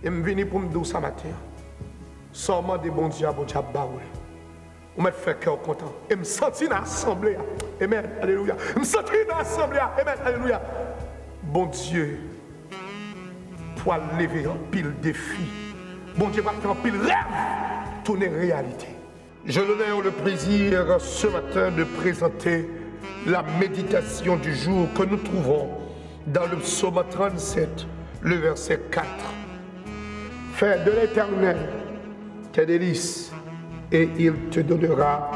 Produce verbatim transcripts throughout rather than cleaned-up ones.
E m vini pou m di w sa maten an. Sa w mande Bondye a, Bondye ap ba ou l. Ou mèt fè kè w kontan. E m santi nan asanble a. Amen. Alelouya. M santi nan asanble a. Amen. Alelouya. Bondye pral leve anpil defi. Bondye pral fè anpil rèv tounen reyalite. J'ai l'honneur, le plaisir ce matin de présenter la méditation du jour que nous trouvons dans le psaume trente-sept, le verset quatre. Fais de l'Éternel tes délices et il te donnera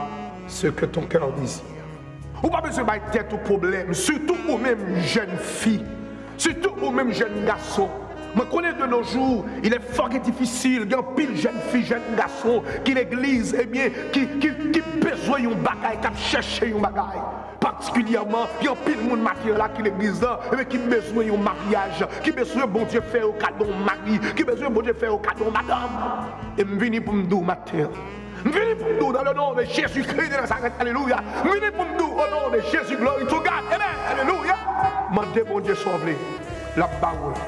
ce que ton cœur désire. Ou pa bezwen bay tèt ou pwoblèm, sitou ou menm jèn fi, sitou ou menm jèn gason. Mwen konnen de nos jours, il est fort et difficile, gen anpil jèn fi, jèn gason ki legliz, ebyen, ki, ki, ki bezwen yon bagay, k ap chèche yon bagay. Patikilyèman, gen anpil moun maten an la ki legliz la, ebyen, ki bezwen yon maryaj, ki bezwen Bondye fè yo kado yon mari, ki bezwen Bondye fè yo kado yon madanm. E m vini pou m di w maten an, M vini pou m di w dans le nom de Jésus-Christ de Nazareth, alelouya. M vini pou m di w au nom de Jésus, glory to God, amen, alelouya. Mande Bondye sa w vle, l ap ba ou l.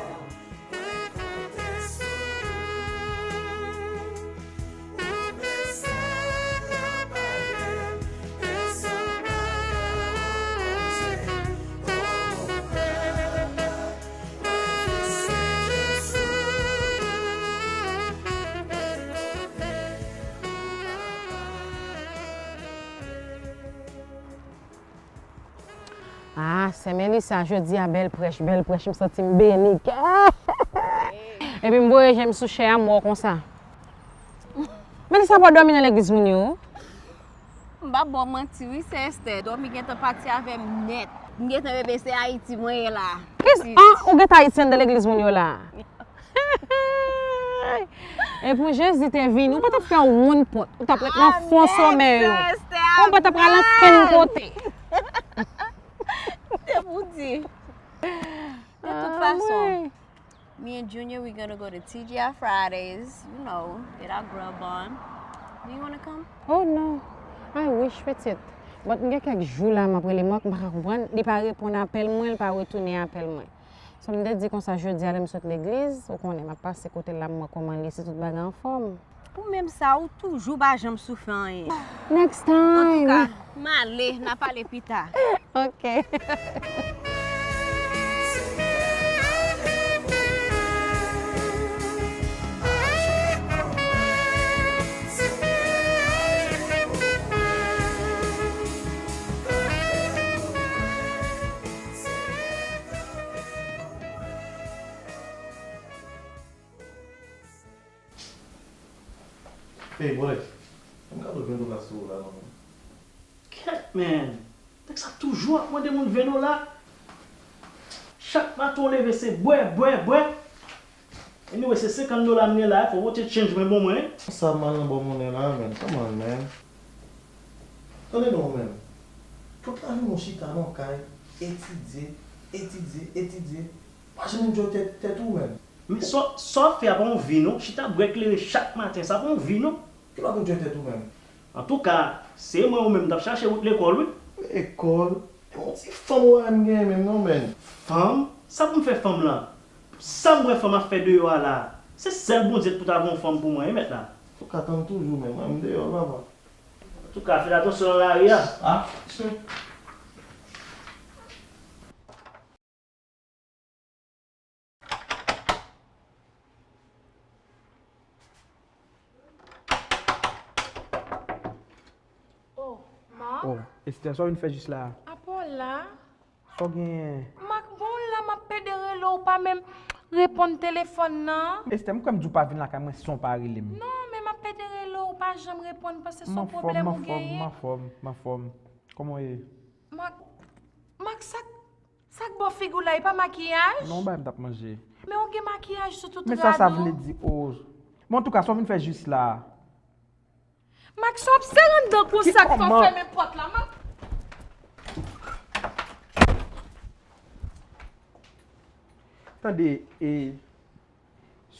Ah, sè Melissa, jodi a bèl prèch, bèl prèch, m santi m beni. Epi m voye je m sou chè a, m wè w konsa. Melissa pa dòmi nan legliz moun yo. M p ap ba w manti wi, sè Esther, dòmi gentan pati avè m nèt. M gentan reve se Ayiti mwen ye la. Kisa? Ah, ou gentan Ayiti anndan legliz moun yo la? E pou Jezi te vini, ou pa t ap fè woun pòt, ou t ap ret nan fon somè yo. Ou pa t ap pral ankenn kote. Se pou di. De tout fason. Me and Junior, we gonna go to T G I Fridays, you know, get our grub on. Do you wanna come? Oh no, I wish pitit. But m gen kèk jou la m ap rele Mark, m pa ka konprann, li pa reponn apèl mwen, li pa retounen apèl mwen. So m te di konsa jodi a lè m sot legliz, ou konnen m ap pase kote l la m wè kòman l ye, si tout bagay anfòm. Ou menm sa, ou toujou pa janm sou fè anyen. Next time! Antouka, m ale, n a pale pita. Ok. Hey boy, ann gade ven dola sou ou la non. Kèt man, nèg sa toujou ap mande moun ven dola. Chak maten w leve se bwè, bwè, bwè. Anyway, se senkant dola m gen la, fò w pote change mwen ban mwen. Sa mal nan bò monnen la, man. Come on, man. Tande non, man. Tout lajounen w chita nan kay, etidye, etidye, etidye. Pa janm enjoy tèt, tèt ou, man. Men sa, sa w ap fè a pa yon vi non. Chita bwè kleren chak maten, sa pa yon vi non. Ki lè w ap enjoy tèt ou, man? Antouka, se mwen ou menm m t ap chache wout lekòl, wi. Lekòl? E yon ti fanm ou wè m genyen menm non, man. Fanm? Sa pou m fè fanm lan? Sa m wè fanm ap fè deyò a la? Se sèl Bondye t pou ta voye yon fanm pou mwen, wi, mèt la. Antouka, tann toujou, man. Mwen, m deyò, papa. Antouka, fè atansyon nan lari a. Ah, sir. Oh, Mark? Oh, Esther, sa w vin fè jis la a? Apa w la? Sa w genyen? Mark, bon w la, m ap pede rele w, ou pa menm reponn telefòn nan. Esther, m kwè m di w pa vin lakay mwen san w pa rele m. Non, men m ap pede rele w, ou pa janm reponn, m panse se yon pwoblèm ou genyen. M anfòm, m anfòm, m anfòm. Kòman w ye? Mark, Mark, sa k Sa k bò figi w la, e pa makiyaj? Non, yon bagay m t ap manje. Men w gen makiyaj sou tout rad ou. Men sa sa vle di, o. Men antouka, sa w vin fè jis la a? Mark, sa w ap sere anndan konsa k fè w fèmen pòt la, Mark? Tande, e,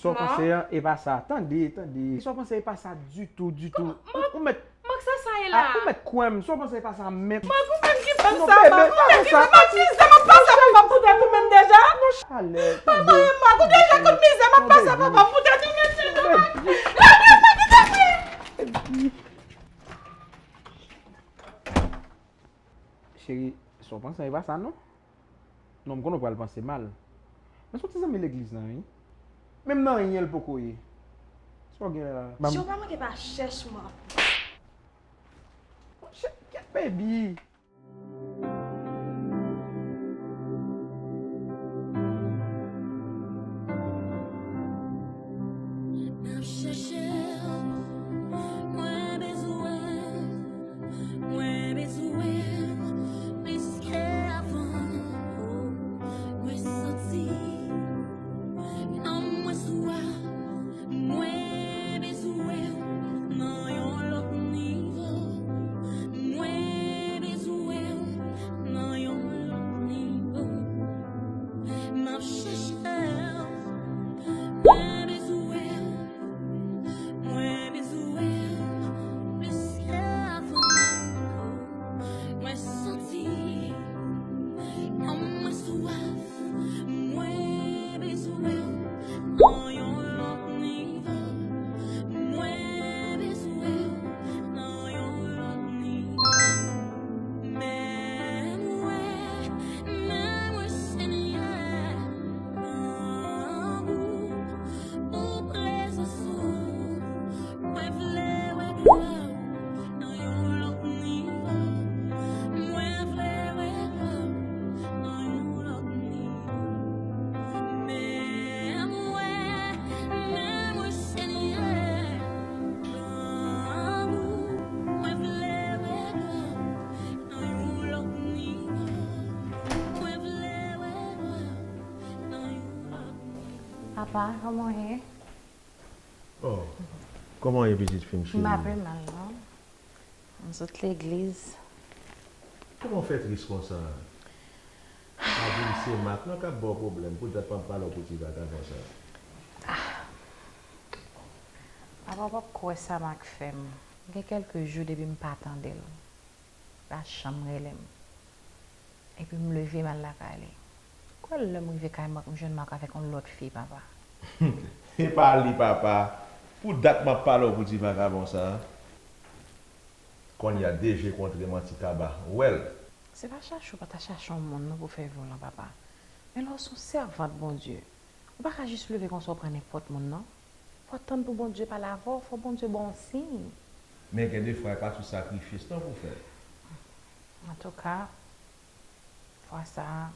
Sa w panse an, e pa sa. Tande, tande. Sa w panse, e pa sa ditou, ditou. Ou, ou mèt. Mark, sa sa ye la? Ou mèt kwè m. Sa w panse, e pa sa menm. Mark, ou menm ki fè m sa, Mark. Ou menm ki fè m. Mark, mizè m ap pase a papa m pou tèt ou menm deja. Non, chalè, tande. Papa, Mark, ou deja konn mizè m ap pase a papa m pou tèt Panse e pa sa non. Non, m konnen w pral panse mal. Men se yon ti zanmi legliz lan, wi. Menm nan anyen l poko ye. Sa w gen la? Ban m Jan w pa manke pa chèch mwen. Monchè, kèt baby. M ap chèche w, mwen bezwen w, mwen bezwen w plis ke avan. Mwen santi nanm mwen swaf. Mwen bezwen w nan yon lòt nivo. Mwen bezwen w nan yon lòt nivo. M ap chèche w. Mwen bezwen w. Mwen bezwen w plis ke avan. Mwen santi nanm mwen swaf. Mwen bezwen w nan yon lòt nivo. Mwen bezwen w nan yon lòt nivo. Men mwen, men mwen, Senyè, nan ou, pou prezans ou, mwen vle wè glwa w. Nan yon lòt nivo. Mwen vle wè glwa w. Nan yon lòt nivo. Men mwen, men mwen, Senyè, nan ou, mwen vle wè glwa w. Nan yon lòt nivo. Mwen vle wè glwa w. Nan yon lòt nivo. Papa, kòman w ye? Oh, kòman w ye, pitit fi m cheri? M pa pi mal, non. M sot legliz. Kòman w fè tris konsa? Pa di m se Mak non k ap ba w pwoblèm, pou dat m ap pale w pou ti vagabon sa. Ah. Papa, w p ap kwè sa Mak fè m. Gen kèlke jou depi m pa tande l. Pa janm rele m. Epi m leve m al lakay li. Kwè lè m rive kay Mak, m jwenn Mak avèk yon lòt fi, papa. E pa li, papa. Pou dat m ap pale w pou ti vagabon sa a. Kounye a, de je kontre m an ti kaba. Ou wè l. Se pa chache w pa ta chache yon moun non pou fè volan, papa. Men lè w se yon sèvant Bondye, ou pa ka jis leve konsa w pran nenpòt moun non. Fò w tann pou Bondye pale avè w, fò Bondye ba w yon siy. Men gen de fwa, e pa tout sakrifis non pou w fè. Antouka, fwa sa a,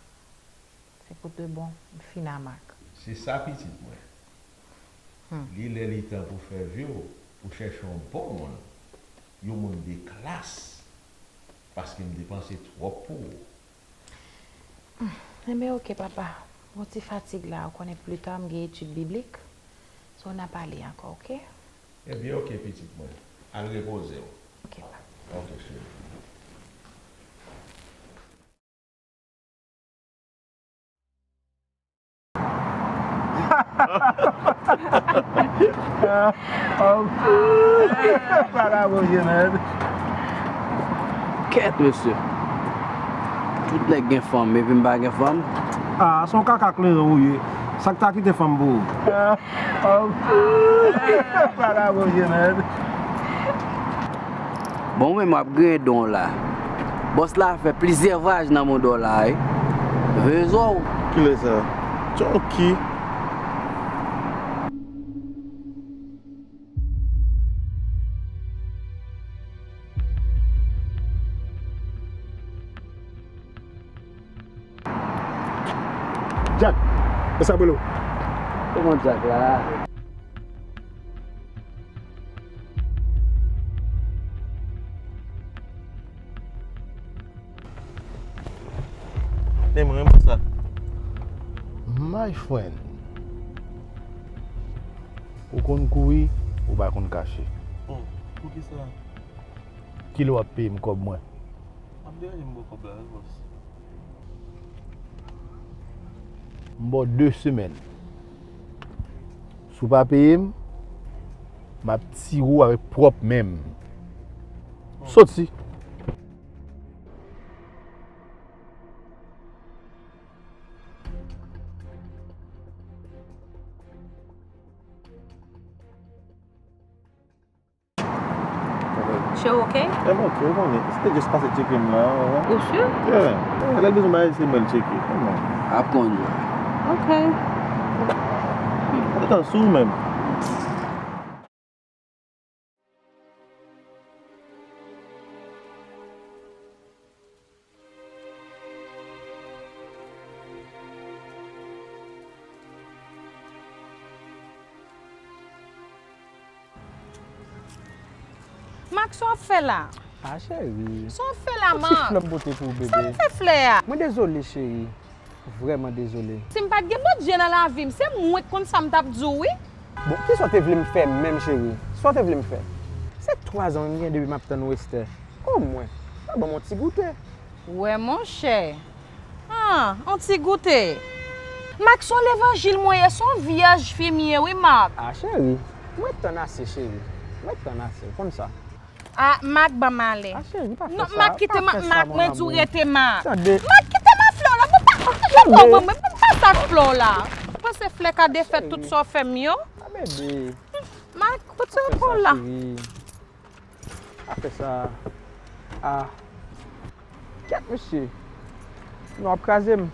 se pou de bon, m fin a Mak. Se sa, pitit mwen. Hmm. Li lè li tan pou fè vi w, pou chèche yon bon moun, yon moun de klas, paske m depanse twòp pou ou. Hmm. Enben, oke, papa. Gon ti fatig la, ou konnen pli ta m gen etid biblik. So, n a pale ankò, oke? Ebyen, oke, pitit mwen. Al repoze w. Oke, papa. Oke, cheri. Vagabon, Jenèd. Kèt, mesye. Tout nèg gen fanm, epi m pa gen fanm. Ah, se yon kaka kleren ou ye. Sa k ta kite fanm pou ou? Vagabon, Jenèd. Bon, ou menm w ap griyen don w la. Bòs la fè plizyè vwayaj nan mond w la, wi. Veye zo w. Kilè sa? Tchonki. Jack, e sa bolo? Kòman Jack la? Men mwen renmen sa. My friend, ou konn kouri, ou pa konn kache. Oh, poukisa? Kilè w ap peye m kòb mwen? Ap deranje m bò kòb la, wi, bòs. M ba w de semèn. Si w pa peye m, m ap tire w avèk pwòp men m. Soti! Yo, ok? M ok, ou konnen. Se te just pase tcheke m la. Ou si? Yeah. Lè l bezwen bagay, se mwen l tcheke. Kòman? Ap konn jwe. Ok. Antan sou ou menm. Mak, sa w ap fè la? Ah, cheri. Sa w ap fè la, Mak? Yon ti flè m pote pou ou, bebe. Sa w ap fè flè a? Mwen dezole, cheri. Vrèman dezole. Si m pa t gen Bondye nan lavi m, se mwen k konn sa m t ap di w, wi. Bon, kisa w te vle m fè menm, cheri? Sa w te vle m fè? Se twa zan m gen depi m ap tann ou, Esther. Omwen, sa ban m yon ti goute. Wè, monchè. Ah, yon ti goute. Mak, se yon levanjil mwen ye, se yon vyèj fi m ye, wi, Mak. Ah, cheri, mwen tann ase, cheri. Mwen tann ase, w konn sa. Ah, Mak, ban m ale. Ah, cheri, pa fè sa. Non, Mak, kite m, Mak, mwen di w rete, Mak. Mak, kite m ak flè w la, mwen pa, mwen pa sa ak flè w la. Ou panse flè ka defèt tout sa w fè m yo? Ah, bebe. Mak, retire kò w la. Pa fè sa. Ah. Kèt, mesye. Nou ap kraze m.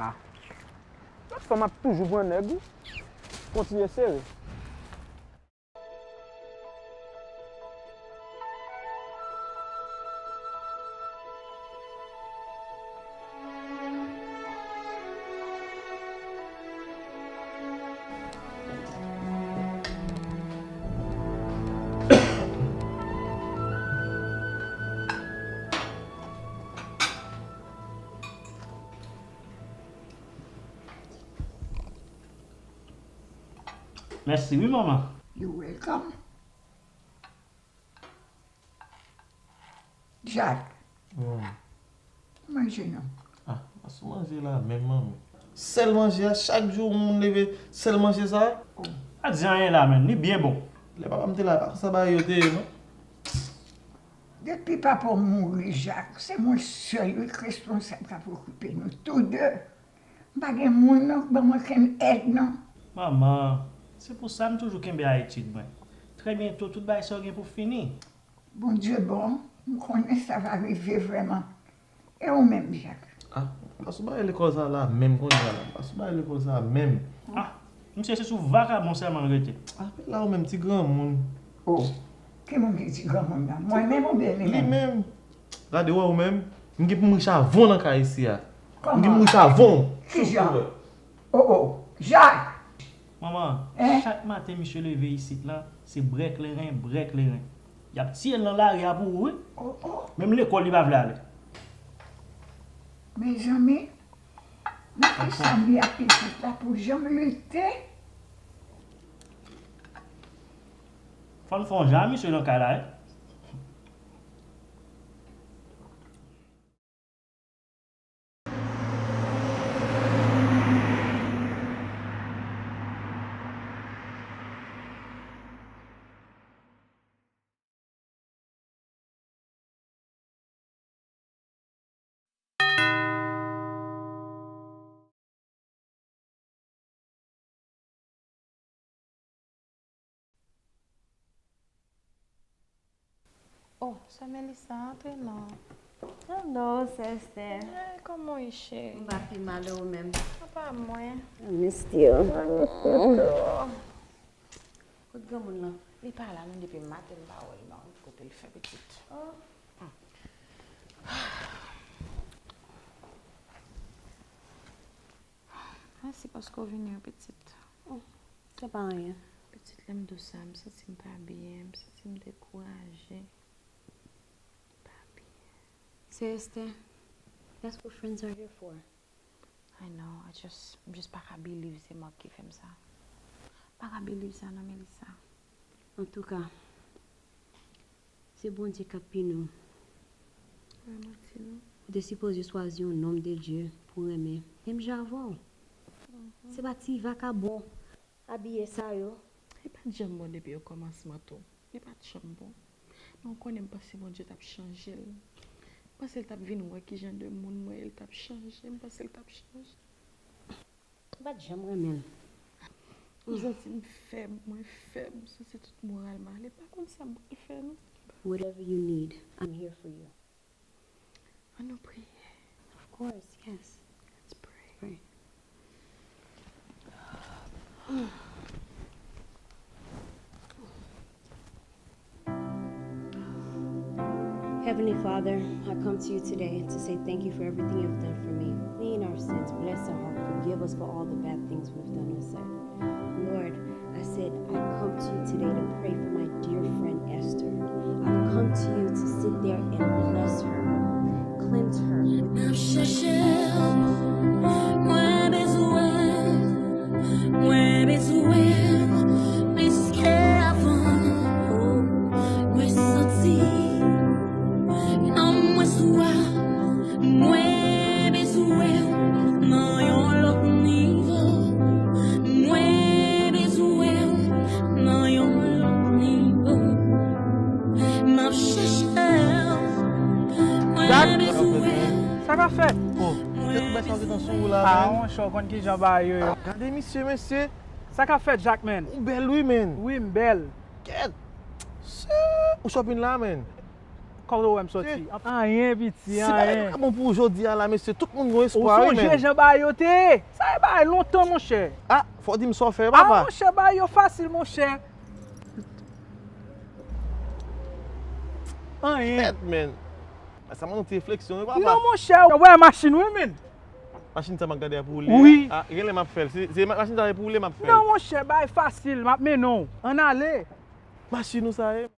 Ah. Lòt fwa m ap toujou pran nèg, wi. Kontinye sere. Mèsi wi, manman. You're welcome. Jack. Manje non. Ah, pa sou manje la menm, manmi. Sèl manje a, chak jou moun leve, sèl manje sa. Oh. Pa di anyen la menm, li byen bon. Lè papa m te la, pa konsa bagay yo te ye, non. Depi papa w mouri, Jack, se mwen sèl wi k responsab k ap okipe nou tou de. M pa gen moun non k ban mwen kenn èd non. Manman, se pou sa m toujou kenbe a etid mwen. Trè byento, tout bagay sa yo gen pou fini. Bondye bon, m konnen sa va rive vrèman. E ou menm, Jack? Ah, pa sou bagay lekòl sa la menm kounye a la. Pa sou bagay lekòl sa menm. Ah, misye se sou vakabon sèlman l rete. Ah, men la ou menm ti granmoun. Oh, ki moun ki ti granmoun la? Mwen menm oubyen li menm? Li menm. Gade, ou wè ou menm, m gen pou m riche avan w nan kay isi a. M gen pou m riche avan w. Kijan? Oh, oh, Jack! Manman, chak maten misye leve isit la, se brèk leren, brèk leren. Y ap tiye l nan lari a pou ou, wi. Oh, oh. Menm lekòl li pa vle ale. Mezanmi, nan kisa m ye ak pitit la pou jan m lite? Fò n fè yon jan a misye nan kay la, wi. Oh, sè Melissa, antre non. Hello, sè Esther. Hey, kòman w ye, cheri? M pa pi mal, e ou menm? Apa mwen? I missed you. I missed you too. Kot granmoun lan? Li pa la non, depi maten m pa wè l non. Kote l fè pitit? Oh. Hmm. Mèsi paske w vini wi pitit. Oh, se pa anyen. Pitit, lè m di w sa, m santi m pa byen, m santi m dekouraje. M pa byen. Sè Esther, that's what friends are here for. I know, I just, m just pa ka believe se Marc ki fè m sa. M pa ka believe sa non, Melissa. Antouka, se Bondye k ap pini w. Wi, manti non. Ou te sipoze chwazi yon nonm de Dye pou renmen, menm jan avè w. Mhm. Se pa ti vakabon abiye sa yo. Li pa t janm bon depi okòmansman tou. Li pa t janm bon. Men w konnen m panse Bondye t ap chanje l. M panse l t ap vin wè ki jan de moun mwen ye, l t ap chanje. M panse l t ap chanje. M pa t janm renmen l. M santi m fèb, mwen fèb, m santi tout moral m ale. Pa konn sa m pral fè non. Whatever you need, I'm here for you. Ann nou priye. Of course, yes. Let's pray. Pray. Heavenly Father, I come to you today to say thank you for everything you have done for me. Clean our sins, bless our heart, forgive us for all the bad things we've done and said. Lord, I said, I come to you today to pray for my dear friend Esther. I've come to you to sit there and bless her, cleanse her. M ap chèche w, mwen bezwen w, mwen bezwen w plis ke avan. Mwen santi nanm mwen swa, mwen bezwen w nan yon lòt nivo. Mwen bezwen w nan yon lòt nivo. M ap chèche w, mwen bezwen w. Sa k ap fèt? Oh, kèt, ou bèl sa w gentan sou ou la, ah, man. Monchè, w konn kijan bagay yo ye. Gade misye, mesye. Sa k ap fèt, Jacques, man? Ou bèl, wi, man. Wi, m bèl. Kèt! Se, ou shopping la, man? Kòman w wè m sòti? Anyen, piti, anyen. Si bagay yo ka bon pou ou jodi a la, mesye, tout moun gen espwa, wi, man. Ou sonje jan bagay yo te ye? Sa e bagay lontan, monchè. Ah, fò w di m sa w fè, papa. Ah, monchè, bagay yo fasil, monchè. Anyen. Kèt, man. Sa mande yon ti refleksyon, wi, papa. Non, monchè, ou wè machin, wi, man. Machin sa m ap gade a pou ou li? Wi. Ah, genlè m ap fè l. Se, se ma-, machin sa e pou ou li m ap fè l. Non, monchè, bagay fasil, m ap mennen w. Ann ale. Machin ou sa ye?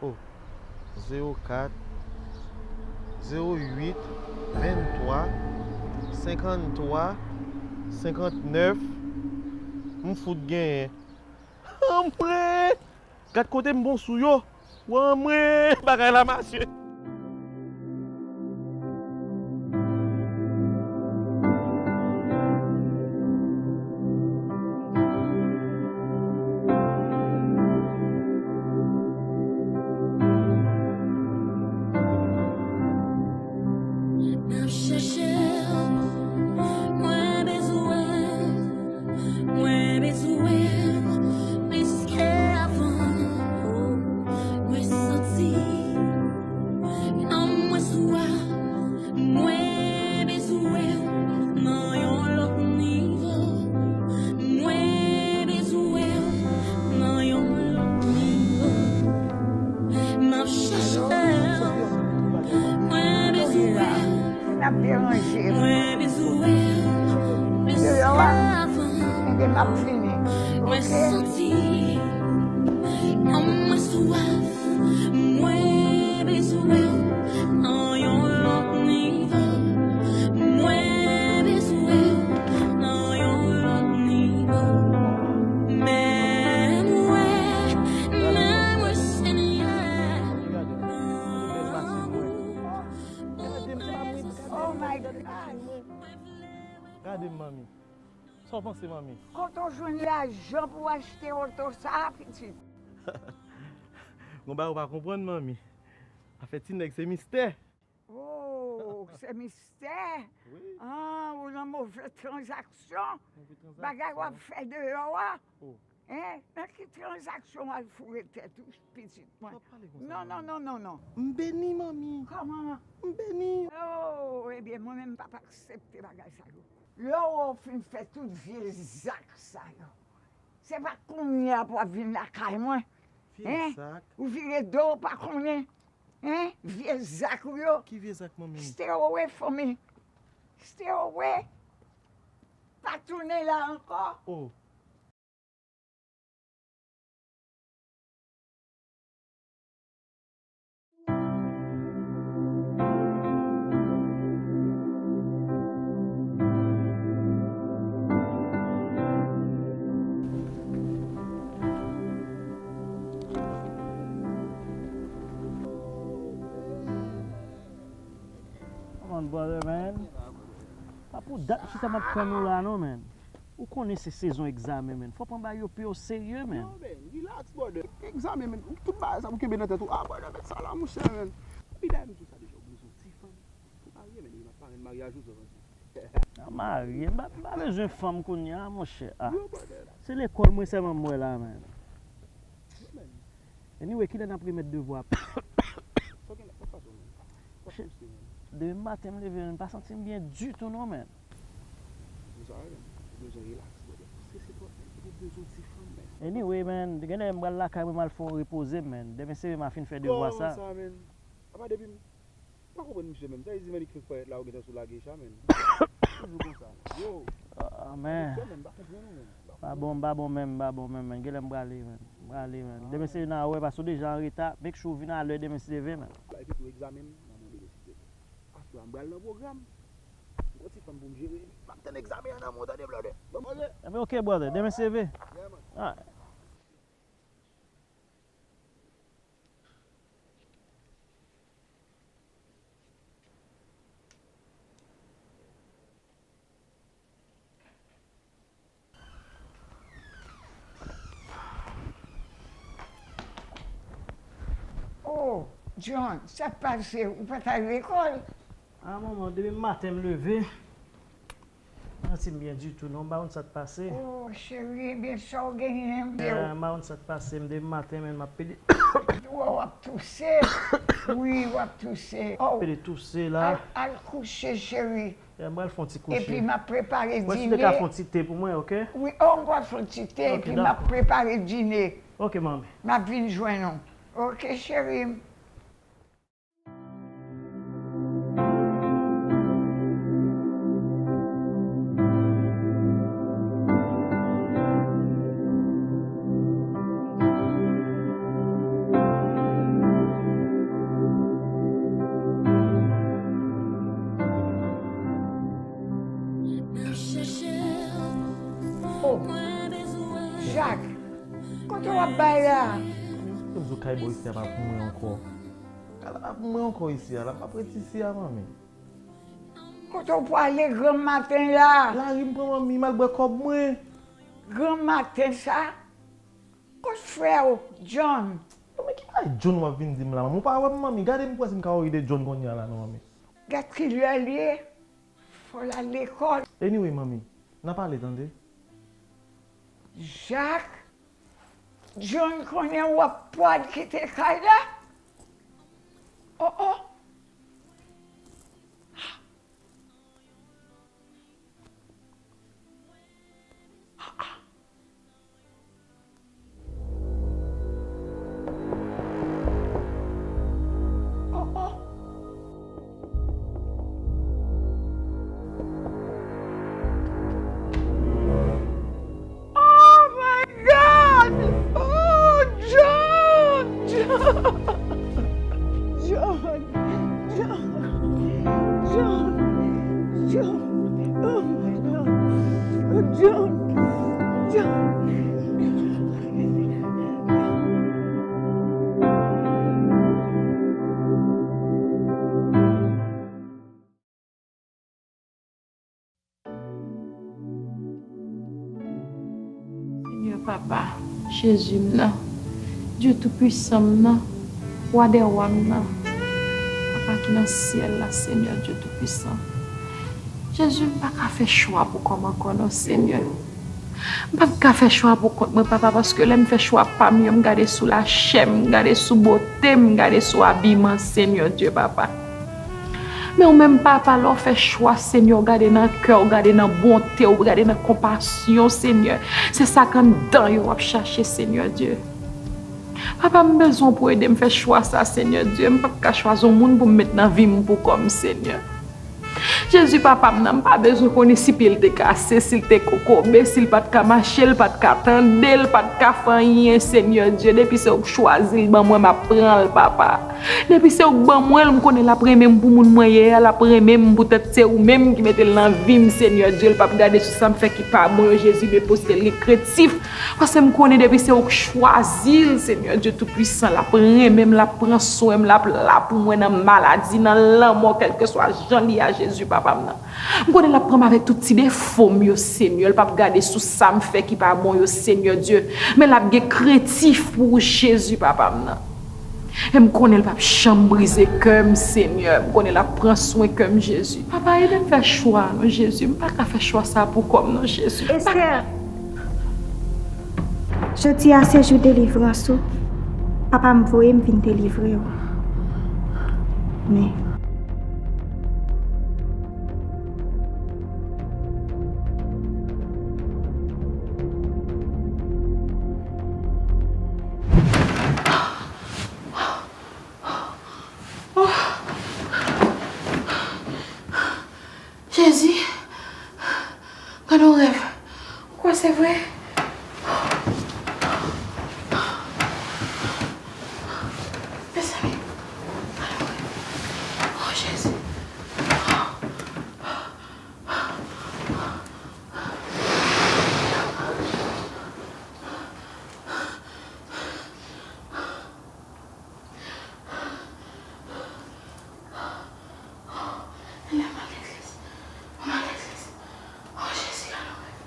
Oh, zewo kat, zewo uit, venntwa, senkanntwa, senkantnèf. M fout genyen. Anmwey! Gad kote m bon sou yo. Anmwey, bagay la mache. M ap chèche w, mwen bezwen w, mwen bezwen w plis ke avan. Mwen santi nanm mwen swa, mwen bezwen w nan yon lòt nivo. Mwen bezwen w nan yon lòt nivo. M ap chèche w, mwen bezwen w. N ap deranje. Mwen bezwen w plis ke avan. Ede m ap vini. Mwen santi nanm mwen swaf. Mwen bezwen w nan yon lòt nivo. Mwen bezwen w nan yon lòt nivo. Men mwen, men mwen, Senyè. Oh my God. Gade m, manmi. Sa w panse, manmi? Kote w jwenn lajan pou w achte oto sa a, pitit? Gon bagay ou pa konprann, manmi. Afè ti nèg se mistè. Oh, se mistè? Wi. Ah, ou nan move tranzaksyon? Move tranzaksyon. Bagay w ap fè deyò a? Oh. Hein? Nan ki tranzaksyon w al foure tèt ou, pitit mwen? Ou pa pale konsa, manmi. Non, non, non, non, non. M beni, manmi. Kòman? M beni. Oh, ebyen, mwen menm m p ap aksepte bagay sa yo. Lè w fin fè tout vye zak sa yo, se pa kounye a pou w ap vin lakay mwen. Vye zak? Hein? Ou vire do, w pa konnen. Hein? Vye zak ou yo. Ki vye zak, manmi? Stay away from me. Stay away. Pa tounen la ankò. Oh. Come on, brother, man. Pa pou dat m chita m ap tann ou la non, menn. Ou konnen se sezon egzamen, menn. Fò pran bagay yo pi o serye, menn. Yo, menn, relax, brother. Egzamen, menn. Tout bagay sa pou kenbe nan tèt ou. Ah, brother, met sa la, monchè, menn. Epi dayè, m di w sa deja, ou bezwen yon ti fanm pou marye, menn. Epi m ap parenn maryaj ou, sa, franchman. A marye, m pa, m pa bezwen fanm kounye a, monchè. Ah. Yo, brother. Se lekòl mwen sèlman m wè la, menn. Yo, menn. Anyway, kilè n ap remèt devwa? Sa gen la, sa k pase w menm? W ap pouse menm. Demen maten m leve, m pa santi m byen ditou non, menn. Ou sa menm, ou bezwen relax, brother. Ou strese twòp, menn. Ou bezwen ti fanm, menn. Anyway, menn, genlè m pral lakay mwen, m al fè yon repoze m, menn. Demen se m a fin fè devwa sa. Kòman sa, menn? Apa depi m pa konprann misye menm. Sa vle di Manny Crank parèt la, ou gentan sou la geisha, menn. Toujou konsa. Yo. Ah, men. Misye menm, m pa konprann ou menm. M pa konprann. Pa bon, m pa bon menm, m pa bon menm, menn. Genlè m prale, menn. M prale, menn. Ah, demen se n a wè, paske w deja an reta. Make sure w vin alè demen si Dye vle, menn. Epi tou egzamen m nan mande mwen silvouplè. Aswè a m pral nan pwogram. M gon ti fanm pou m jere. M ap tann egzamen an nan men w, tande, brother. Bon, brother. Enben, ok, brother. Demen si Dye vle. Yeah, man. Alright. Oh, John, sa k pase? Ou pa t al lekòl? Ah, manman, demen maten m leve. M pa santi m byen ditou non, m pa konn sa k pase. Oh, cheri, ebyen sa w genyen? Eh, m pa konn sa k pase, m demen maten menm m ap pede. Ou wè w ap touse. Wi, w ap touse. Oh, pede touse la. Al, al kouche, cheri. Eh, m pral fè yon ti kouche. Epi m ap prepare dine. Mwen si te ka fè yon ti te pou mwen, ok? Wi, oh, m pral fè yon ti te, epi m ap prepare dine. Ok, manmi. M ap vin jwenn ou. Ok, cheri m. Oh, Jak, kote w ap bay la? Kote m sou kay bò isi a pa pou mwen ankò. Kay la pa pou mwen ankò isi a, la m ap ret isi a, manmi. Kote w pwale granm maten la? Lari m pran manmi, m al bwè kòb mwen. Granm maten sa? Kot frè w, John? Manmi, ki bagay John w ap vin di m la, manmi? Ou pa wè m, manmi? Gade m pou wè si m ka wè ide John kounye a la, non, manmi. Gad kilè l ye. Fò l al lekòl. Anyway, manmi, n a pale, tande. Jak, John konnen w ap pral kite kay la? Oh, oh. Oh, oh. Oh my God! Oh, John! John! John! John! John! John! Oh my God! Oh, John! John! Senyè Papa, Jezi m nan, Dye Toupisan m nan, Wa dè wa m nan, Papa ki nan syèl la, Senyè Dye Toupisan. Jezi, m pa ka fè chwa pou kò m ankò non, Senyè. M p ap ka fè chwa pou kont mwen, Papa, paske lè m fè chwa pa m yo, m gade sou lachè m, m gade sou bote m, m gade sou abiman, Senyè Dye, Papa. Men ou menm, Papa, lè w fè chwa, Senyè, w gade nan kè, w gade nan bonte, w gade nan konpasyon, Senyè. Se sa k anndan yo w ap chache, Senyè Dye. Papa, m bezwen w pou ede m fè chwa sa, Senyè Dye. M p ap ka chwazi yon moun pou m met nan vi m pou kò m, Senyè. Jezi, Papa m nan, m pa bezwen konnen si pye l te kase, si l te kokobe, si l pa t ka mache, l pa t ka tande, l pa t ka fè anyen, Senyè Dye. Depi se ou k chwazi l ban mwen, m ap pran l, Papa. Depi se ou k ban mwen l, m konnen l ap renmen m pou moun mwen ye a, l ap renmen m poutèt se ou menm ki mete l nan vi m, Senyè Dye. L p ap gade sou sa m fè ki pa bon yo, Jezi, men poste l gen krentif. Paske m konnen depi se ou k chwazi l, Senyè Dye Toupisan, l ap renmen m, l ap pran swen m, l ap la pou mwen nan maladi, nan lanmò, kèlkeswa jan li ye a, Jezi, Papa. pa m nan. M konnen l ap pran m avèk tout ti defo m yo, Senyè. L p ap gade sou sa m fè ki pa bon yo, Senyè Dye. Men l ap gen krentif pou ou, Jezi, papa m nan. E m konnen l p ap janm brize kè m, Senyè. M konnen l ap pran swen kè m, Jezi. Papa, ede m fè chwa, non, Jezi. M pa ka fè chwa sa pou kò m, non, Jezi. M pa ka. Esther, jodi a se jou delivrans ou. Papa m voye m vin delivre w. Men. Jezi, gade yon rèv. Ou kwè se vre? Mezanmi, gade yon rèv. Oh, Jezi. Lè m al legliz, mwen al legliz. Oh, Jezi, gade yon rèv.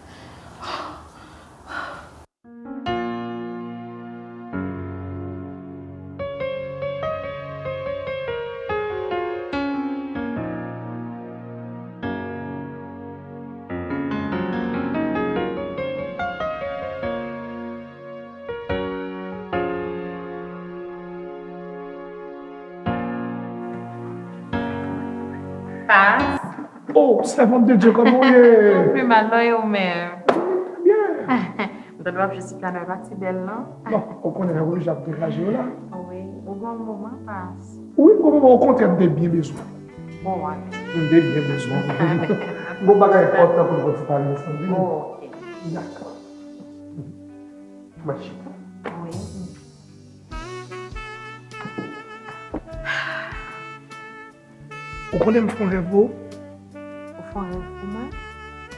Pas. Oh, servante de Dieu, kòman w ye? Pi mal, non, e ou menm? Byen. M tande w ap jwe ti pyano, e pa ti bèl, non? Bon, ou konnen lè w ap degaje w la. Wi, ou gon moman, Pas. Wi, m gon moman, okontrè, m te byen bezwen. Bon, wè. M te byen bezwen. Gon bagay enpòtan pou n konn pale ansanm, wi. Oh, ok. Dakò. Mwen chita. Wi. Ou konnen m fè yon rèv pou ou? Ou fè yon rèv pou mwen?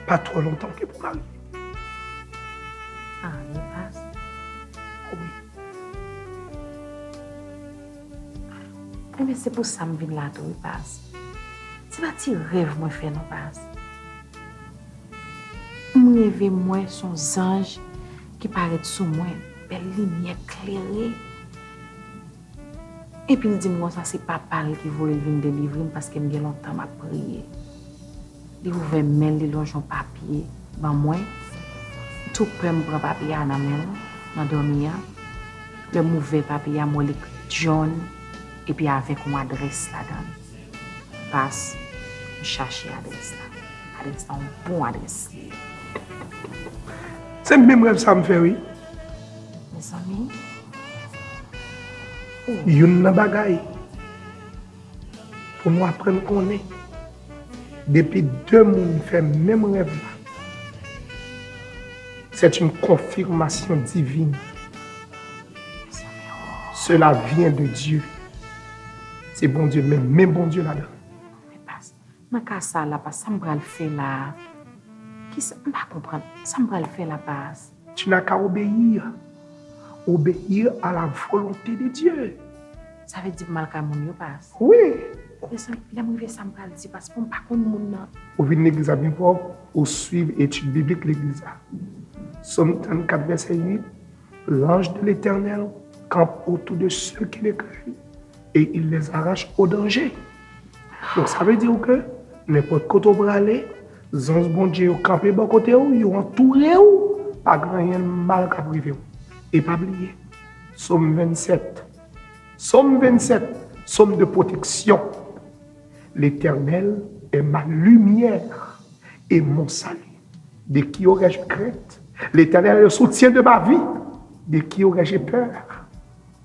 Pa twò lontan ke pou marye. Ah, men Pas. Wi. Enben, se pou sa m vin la tou, wi, Pas. Se pa ti rèv mwen fè, non, Pas. M reve m wè se yon zanj ki parèt sou mwen, bèl limyè klere. Epi l di m konsa se papa l ki voye l vin delivre m paske m gen lontan m ap priye. Li ouvè men l, li lonje yon papye ban mwen. M tou pè, m pran papye a nan men l, nan dòmi a. Lè m ouvè papye a, m wè l ekri John, epi avèk yon adrès ladan l. Pas, m chache adrès la. Adrès la, yon bon adrès li ye. Se menm rèv sa m fè, wi. Mezanmi. Youn nan bagay pou nou aprann konnen, depi de moun fè menm rèv la, c'est une confirmation divine. Cela vient de Dieu. Se Bondye, men, men Bondye ladan. Men Pas, nan ka sa la, Pas, sa m pral fè la a? Kisa, m pa konprann. Sa m pral fè la, Pas? Tu n'as qu'à obéir. Obéir à la volonté de Dieu. Sa vle di pou m al kay moun yo, Pas? Wi. Mezanmi, lè m rive sa m pral di, Pas, pou m pa konn moun nan. Ou vin legliz la byen pwòp, ou swiv etid biblik legliz la. Sòm trannkat, vèsè uit, l'ange de l'Éternel campe autour de ceux qui le craignent et il les arrache au danger. Donk, sa vle di ke nenpòt kote w prale, zanj Bondye yo kanpe bò kote w, yo antoure w, pa gen anyen mal k ap rive w. E pa bliye, Sòm vennsèt, Sòm vennsèt, Sòm de protection. L'Éternel est ma lumière et mon salut. De qui aurais-je crainte? L'Éternel est le soutien de ma vie. De qui aurais-je peur?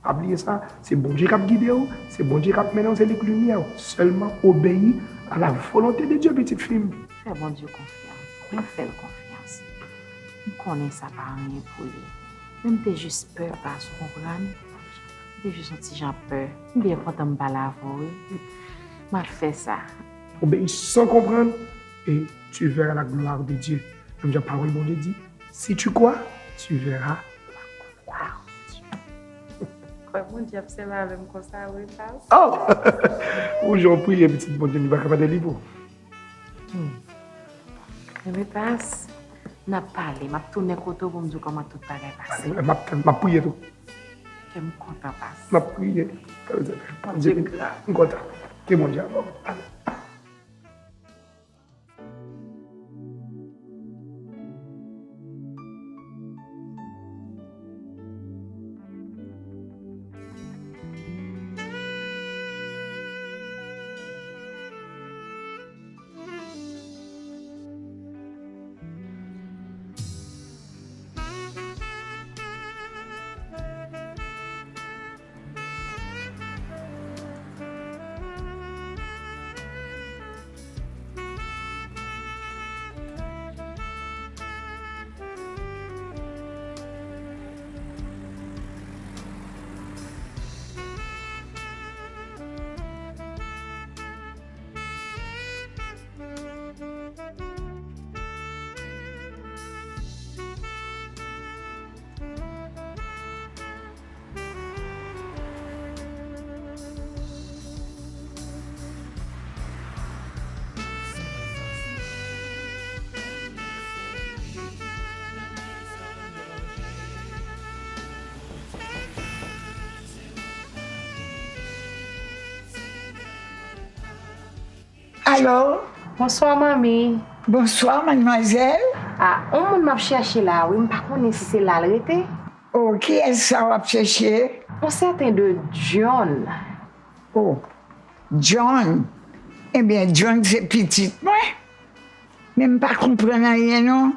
Pa bliye sa, se Bondye k ap gide w, se Bondye k ap mennen w, se li k limyè w. Sèlman obeyi à la volonté de Dieu, pitit fi m. Fè Bondye konfyans. Mwen fè l konfyans. M konnen sa pa anyen pou li. Men m te jis pè, Pas, ou konprann? M te jis yon ti jan pè. M byen kontan m pale avè w, wi. M al fè sa. Obéis sans comprendre et tu verras la gloire de Dieu. Menm jan pawòl Bondye di, si tu crois, tu verras la gloire de Dieu. Kwè Bondye ap sèvi avè m konsa, wi, Pas. Oh! Ou jan w priye, pitit Bondye, li pa ka pa delivre w. Hmm. Enben, Pas, n ap pale. M ap tounen kote w pou m di w kòman tout bagay pase. M ap, m ap priye tou. Kè m kontan, Pas. M ap priye. Bondye gran. M kontan. Ke Bondye avè w. Alo? Bonswa, manmi. Bonswa, madmwazèl. A, yon moun m ap chèche la, wi. M pa konnen si se la l rete. O, kiyès sa w ap chèche? Yon sèten de John. O, John. Ebyen, John se pitit mwen. Men m pa konprann anyen, non.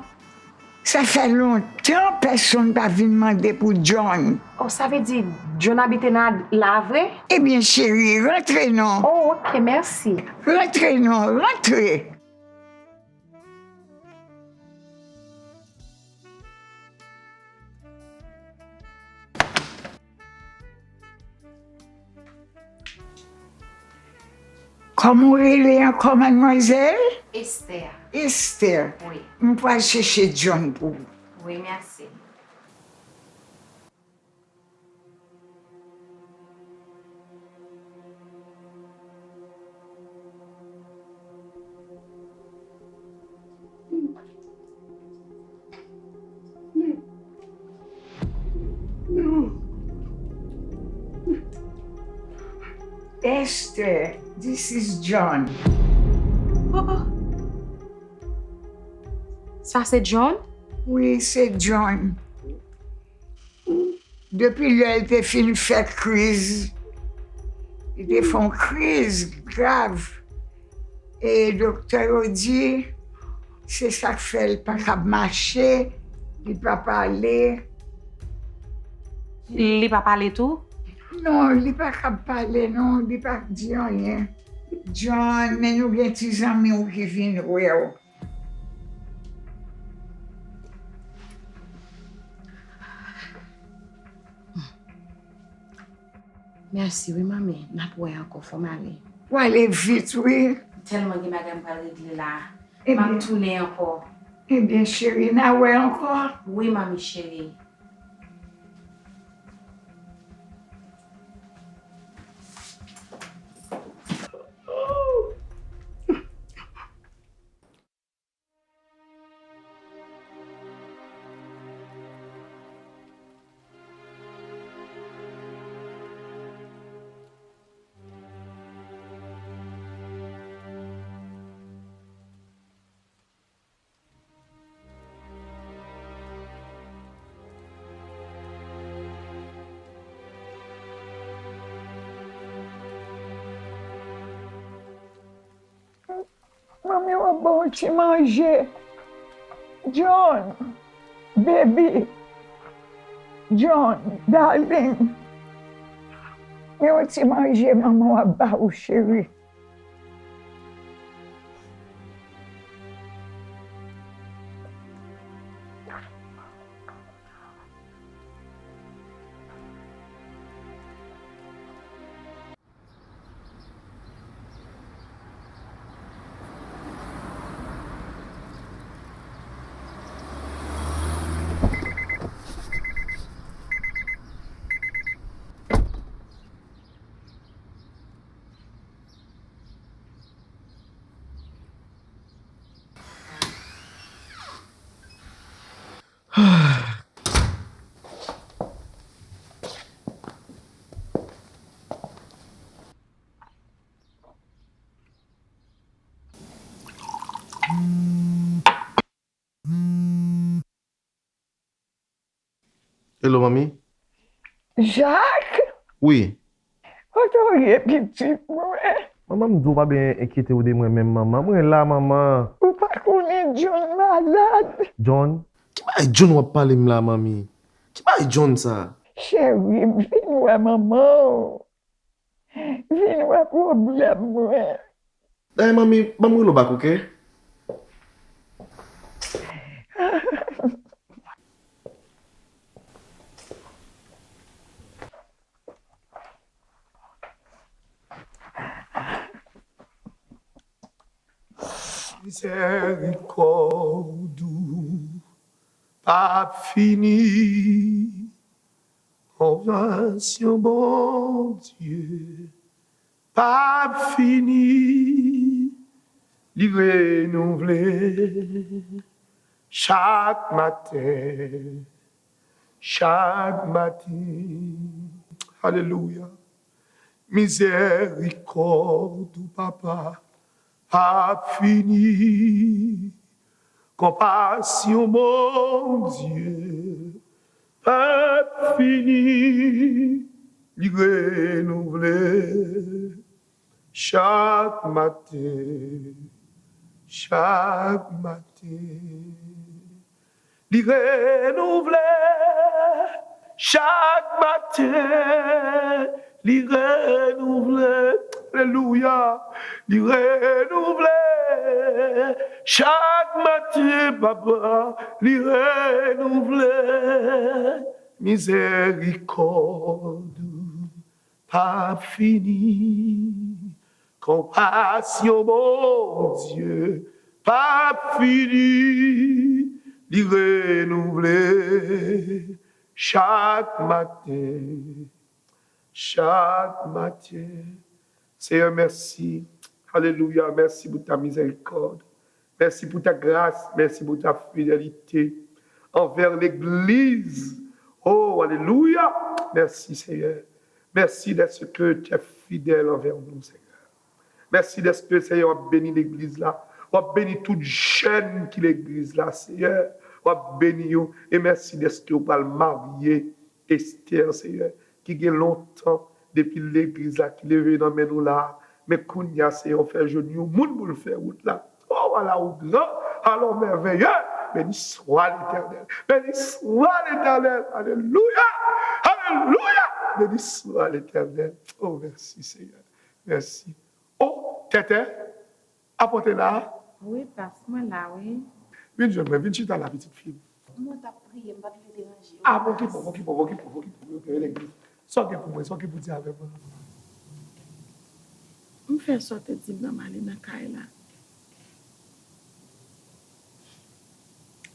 Sa fè lontan pèsonn pa vin mande pou John. O, sa vle di John abite nan la vre? Ebyen, cheri, rantre non. O, oke, mèsi. Rantre non, rantre. Kòman w rele ankò, madmwazèl? Esther. Esther. Wi. M pral chèche John pou ou. Wi, mèsi. Esther, this is John. Oh, oh. Sa se John? Wi, se John. Depi lè l te fin fè kriz, li te fè yon kriz grav. E doktè yo di, se sa k fè l pa kab mache, li pa pale. Li pa pale tou? Non, li pa kab pale, non, li pa di anyen. John, men nou gen ti zanmi w ki vin wè w. Mèsi wi, manmi. N ap wè ankò, fò m ale. W ale vit, wi. Tèlman gen bagay m pral regle la. M ap tounen ankò. Ebyen, cheri, n a wè ankò. Wi, manmi cheri. Manmi w ap ba w ti manje. John, baby. John, darling. Men yon ti manje manman w ap ba ou, cheri. Hello, manmi. Jak, Wi. Kote w ye, pitit mwen? Manman, m di w pa byen enkyete w de mwen menm, manman. Mwen la, manman. Ou pa konnen John malad? John? Ki bagay John w ap pale m la, manmi? Ki bagay John sa? Cheri, vin wè manman w. Vin wè pwoblèm mwen. Dayè, manmi, ban m rele w bak, oke? Mizèrikòd ou p ap fini. Konpasyon Bondye p ap fini. Li renouvle chak maten, chak maten. Alelouya. Mizèrikòd ou, Papa, p ap fini. Konpasyon Bondye p ap fini. Li renouvle chak maten, chak maten. Li renouvle chak maten. Li renouvle, alelouya. Li renouvle chak maten, Papa. Li renouvle. Mizèrikòd ou p ap fini. Konpasyon Bondye p ap fini. Li renouvle chak maten, chak maten. Seyè, mèsi. Alelouya. Mèsi pou ta mizèrikòd. Merci pour ta grâce, merci pour ta fidélité envers l'Église. Oh, alelouya. Mèsi, Seyè. Mèsi dèske tu es fidèl anvè nou, Seyè. Mèsi dèske, Seyè, w ap beni legliz la. W ap beni tout jèn ki legliz la, Seyè. W ap beni yo. E mèsi dèske w pral marye Esther, Seyè, ki gen lontan depi legliz la ki leve nan men nou la. Men kounye a, Seyè, w fè jwenn yon moun pou l fè wout la. Oh, ala ou gran, ala ou mèveye. Béni soit l'Éternel. Béni soit l'Éternel. Alelouya. Alelouya. Béni soit l'Éternel. Oh, mèsi, Seyè. Mèsi. Oh, Tètè, apòt la? Wi, pas, mwen la, wi. Vin jwenn mwen, vin chita la, pitit fi m. Mwen t ap priye, m pa t vle deranje w. Ah, bon, ki bon, bon, ki bon, bon, ki bon, bon, ki bon, yo gen legliz. Sa w gen pou mwen, sa w gen pou di avè mwen? M fè sa w te di m nan, m ale nan kay la.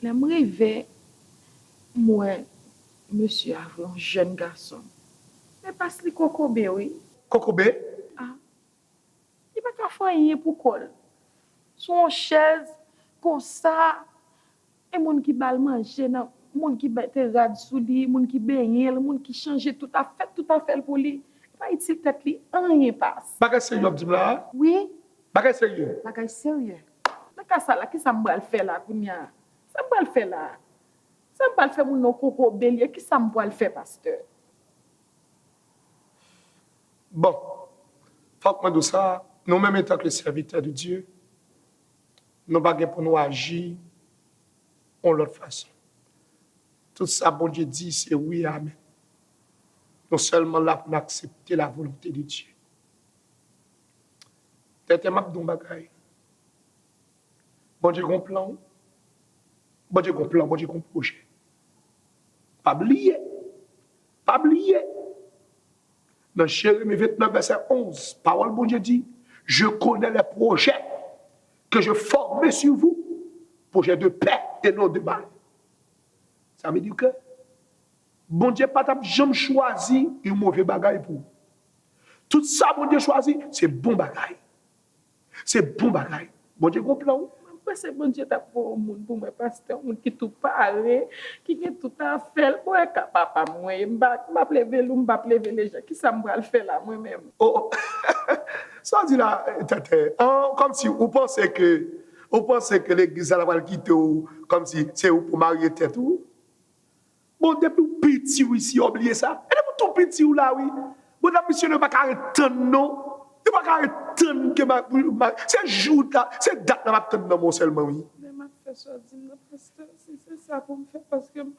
Lè m rive, m wè mesye a vre, yon jèn gason. Men pas li kokobe, wi. Kokobe? Ah. Li pa ka fè anyen pou kò l. Sou yon chèz, konsa, e moun ki ba l manje nan, moun ki mete rad sou li, moun ki benyen l, moun ki chanje tout afè, tout afè l pou li. Li pa itil tèt li anyen, pas. Bagay serye w ap di m la a? Wi. Bagay serye? Bagay serye. Nan ka sa la, kisa m pral fè la kounye a? Sa m pral fè la? Sa m pral fè moun nan kokobe l ye? Kisa m pral fè, pastè? Bon, fòk mwen di w sa, nou menm antanke sèvitè de Dye, nou pa gen pou nou aji yon lòt fason. Tout sa Bondye di, se wi e amèn. Nou sèlman la pou n aksepte la volonte de Dye. Tètè, m ap di w yon bagay. Bondye gon plan, wi. Bondye gon plan, Bondye gon pwojè. Pa bliye. Pa bliye. Nan Jeremi vennèf, vèsè onz, pawòl Bondye di, je connais les projets que je forme sur vous, projets de paix et non de mal. Sa vle di ke Bondye pa t ap janm chwazi yon move bagay pou ou. Tout sa Bondye chwazi, se bon bagay. Se bon bagay. Bondye gon plan, wi. Mwen panse Bondye t ap voye yon moun pou mwen, pastè, yon moun ki tou pare, ki gen tout afè l. Bon, e ka papa m mwen ye, m pa, m p ap leve lou, m p ap leve leje. Kisa m pral fè la, mwen menm? Oh, sa w di la, Tètè? An, kòmsi ou panse ke, ou panse ke legliz la pral kite w, kòmsi se ou pou marye tèt ou? Bon, depi w piti w isi, w bliye sa. E depi w tou piti w la, wi. Bon, nan misyon yo pa ka ret tann, non. Yo pa ka ret tann ke ma, ma, se jou la, se dat la m ap tann nan men w sèlman, wi. Men m ap fè sa w di m nan, pastè, si se sa pou m fè, paske m,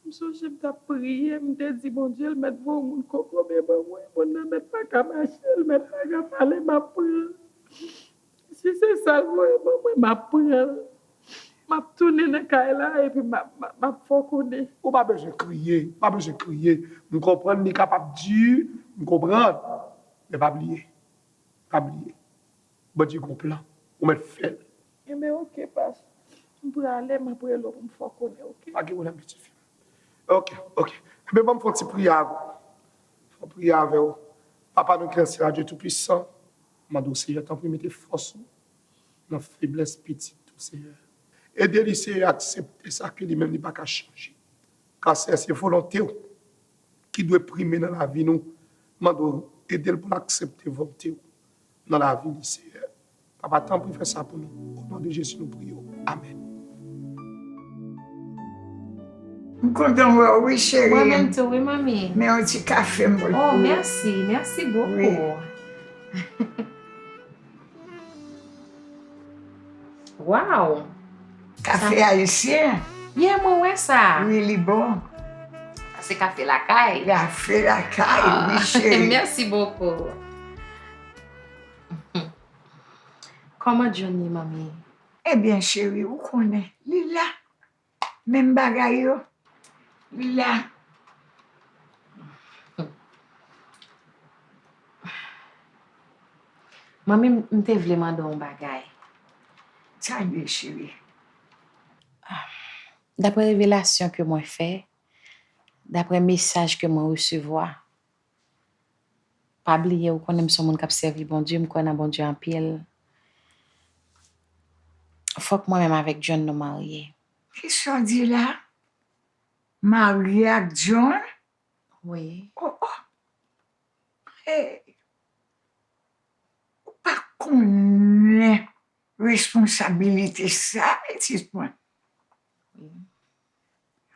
m sonje m t ap priye, m te di Bondye, l mèt voye yon moun kokobe ban mwen, moun nan mèt pa ka mache, l mèt pa ka pale, m ap pran. Si se sa l voye ban mwen, m ap pran l. M ap tounen nan kay la epi m ap, m ap, m ap fè w konnen. Ou pa bezwen kriye, ou pa bezwen kriye. M konprann li kapab di, m konprann. Men pa bliye, pa bliye. Bondye gon plan, ou mèt fè l. Enben, oke, pas. M prale, m ap rele w pou m fè w konnen, oke? Pa gen pwoblèm, pitit fi m. Oke, oke. Enben, ban m fè yon ti priyè avè w. Fè yon priyè avè w. Papa nou ki nan syèl la, Dye Toupisan, mande w, Seyè, tanpri mete fòs ou nan feblès pitit ou, Seyè. Ede li, Seyè, aksepte sa ke li menm li pa ka chanje. Kase se volonte w ki dwe prime nan lavi nou. Mande w ede l pou l aksepte volonte w nan lavi li, Seyè. Papa, tanpri fè sa pou nou. O non de Jezi, nou priye w. Amèn. M kontan wè w, wi, cheri. Mwen menm tou, wi, manmi. Men yon ti kafe m pou l. Oh, mèsi, mèsi bokou. Wow! Kafe ayisyen? Yeah, mwen wè sa. Wi, li bon. Sa se kafe lakay. Kafe lakay, wi, cheri. Mèsi bokou. Kòman John ye, manmi? Ebyen, cheri, ou konnen, li la. Menm bagay yo. Li la. Manmi, m, m te vle mande w yon bagay. Sa l ye, cheri? Daprè revelasyon ke mwen fè, daprè mesaj ke mwen resevwa, pa bliye, ou konnen m se yon moun k ap sèvi Bondye, m kwè nan Bondye anpil. Fòk mwen menm avèk John nou marye. Kisa w di la? Marye ak John? Wi. Oh, oh. Hey. Ou pa konnen responsabilite sa, pitit mwen. Wi.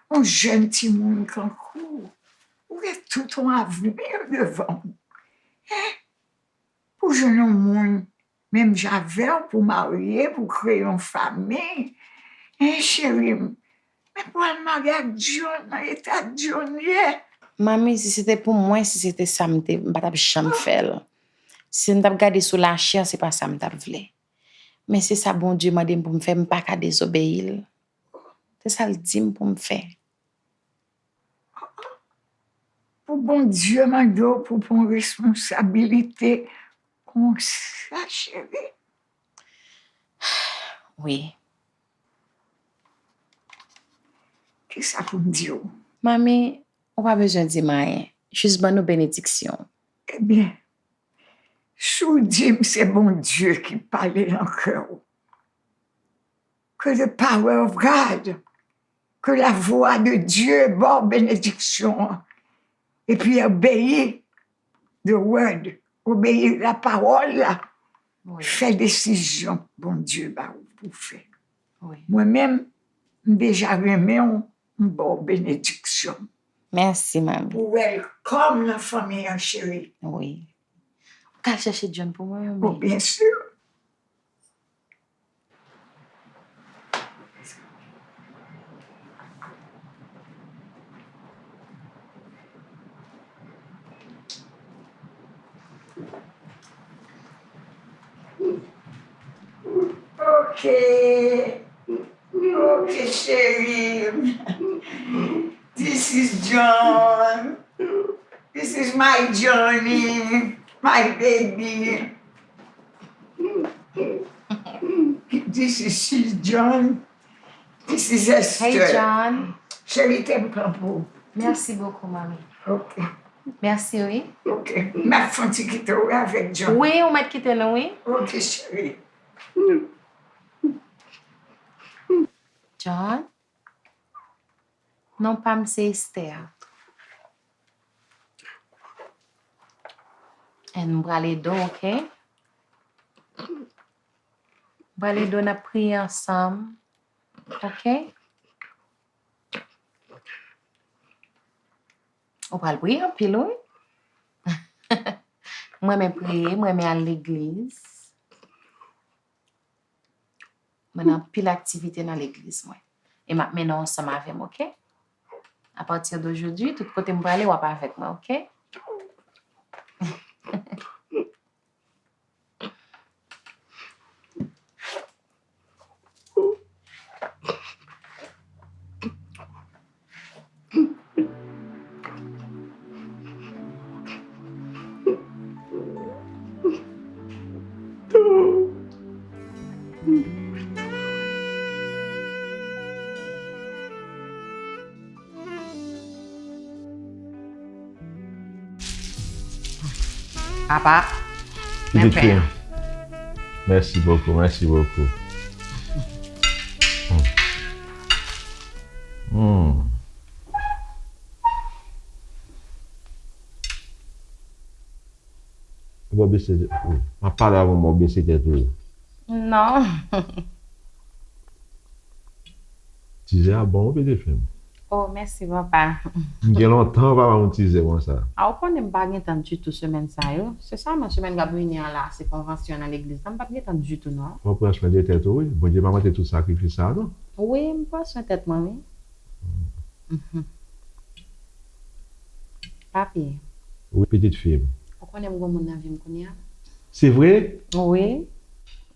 Yon jèn timoun tankou w, ou gen tout yon avni devan w. Hein? Pou jwenn yon moun menm jan avè w, pou marye, pou kreye yon fanmi. Hein, cheri m? Men pou al marye ak John, nan eta John ye. Manmi, si se te pou mwen, si se te sa m te, m pa t ap janm fè l. Si m t ap gade sou lachè, se pa sa m t ap vle. Men se sa Bondye mande m pou m fè, m pa ka dezobeyi l. Se sa l di m pou m fè. Pou Bondye mande w pou pran responsabilite konsa, cheri? Wi. Kisa pou m di w? Manmi, ou pa bezwen di m anyen. Jis ban nou benediksyon. Ebyen, si w di m se Bondye ki pale nan kè w, que the power of God, que la voix de Dieu ba w benediksyon an, epi obeyi the word, obeyi lapawòl la, wi, fè desizyon Bondye ba w pou fè. Wi. Mwen menm, m deja renmen w, m ba w benediksyon. Mèsi, manmi. Ou welcome nan fanmi an, cheri. Wi. Ou ka al chèche John pou mwen, manmi? Oh, byen si. Ok. Ok, cheri. This is John. This is my Johnny, my baby. This is, she's John. This is Esther. Hey, John. Cheri, te m pran pou. Mèsi bokou, manmi. Ok. Mèsi, wi. Ok. M ap fè yon ti kite w avèk John. Wi, ou mèt kite nou, wi. Ok, cheri. John? Non pa m se Esther. And m pral ede w, ok? M pral ede w, n ap priye ansanm, ok? Ou pral priye anpil, wi. M renmen priye, m renmen al legliz. Mwen nan anpil aktivite nan legliz mwen. E m ap mennen w ansanm avè m, oke? A pati de jodi, tout kote m prale, w ap avèk mwen, oke? Apa, men pè. Mèsi bokou, mèsi bokou. Hmm. Hmm. Ou pa bese tèt ou. M ap pale avè w, ou bese tèt ou. Non. Tizè a bon, wi, pitit fi m. Oh, mèsi, papa. M gen lontan pa ba yon tizè konsa. A, ou konnen m pa gen tan ditou semèn sa yo. Se sèlman semèn k ap vini an la, se konvansyon nan legliz la, m p ap gen tan ditou, non. Fò w pran swen de tèt ou, wi. Bondye pa mande tout sakrifis sa a, non. Wi, m pran swen tèt mwen, wi. Mhm. Papi. Wi, pitit fi m. Ou konnen m gen moun nan vi m kounye a? Se vre? Wi.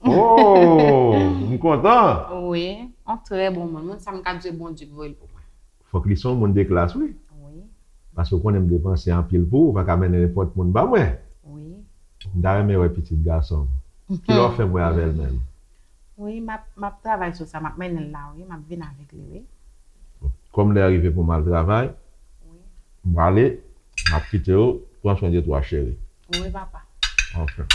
Oh, m kontan. Wi, yon trè bon moun. Moun sa m ka di Bondye ki voye l pou mwen. Fòk li se yon moun de klas, wi. Wi. Paske ou konnen m depanse anpil pou ou, ou pa ka mennen nenpòt moun ba mwen. Wi. M ta renmen wè pitit gason m. Kilè w fè m wè avè l menm? Wi, m ap, m ap travay sou sa, m ap mennen l la, wi, m ap vin avèk li, wi. Kòm lè a rive pou m al travay, wi, m prale, m ap kite w, pran swen de twa cheri. Wi, papa. Ok.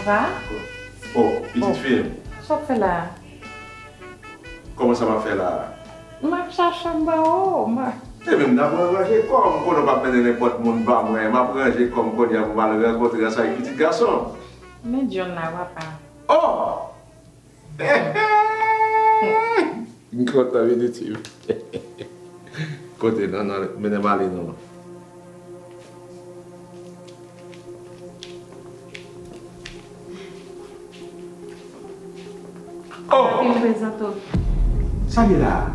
Papa? Oh, pitit fi m. Sa w ap fè la a? Kòman sa m ap fè la a? M ap chache anba w, m a. E menm nan mwen ranje kò m, konnen w p ap mennen nenpòt moun ba mwen, m ap ranje kò m kounye a pou m al rankontre ansanm ak pitit gason m. Men John la, papa. Oh! M kontan vin isit. Kote non, non, mennen m ale non. Oh! Vin prezante w. Sa ye la?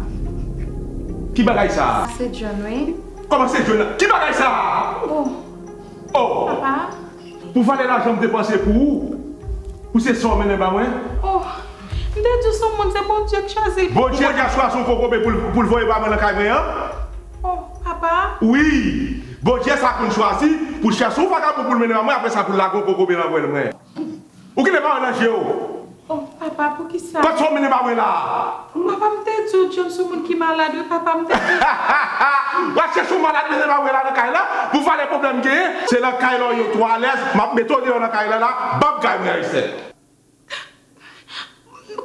Ki bagay sa? Se John, wi. Kòman se John la? Ki bagay sa? Oh. Oh! Papa. Pou valè lajan m depanse pou ou, pou se sa w mennen ba mwen? Oh, m te di w se yon moun, se Bondye k chwazi. Bondye, Bondye a chwazi yon kokobe pou l, pou l voye ba mwen nan kay mwen an? Oh, papa. Wi, Bondye sa konn chwazi pou l chèche yon vagabon pou l mennen ba mwen, apre sa pou l lage yon kokobe nan pwèl mwen. Ou kite pawòl nan je w. Oh, papa, poukisa? Kot sa w mennen ba mwen la a? Papa, m te di w, John, se yon moun ki malad, wi, papa, m te di w. W ap chèche yon malad mennen ba mwen la nan kay la, pou valè pwoblèm genyen. Se nan kay la w ye twò alèz, m ap mete w deyò nan kay la la, ban m kay mwen Ayisèn.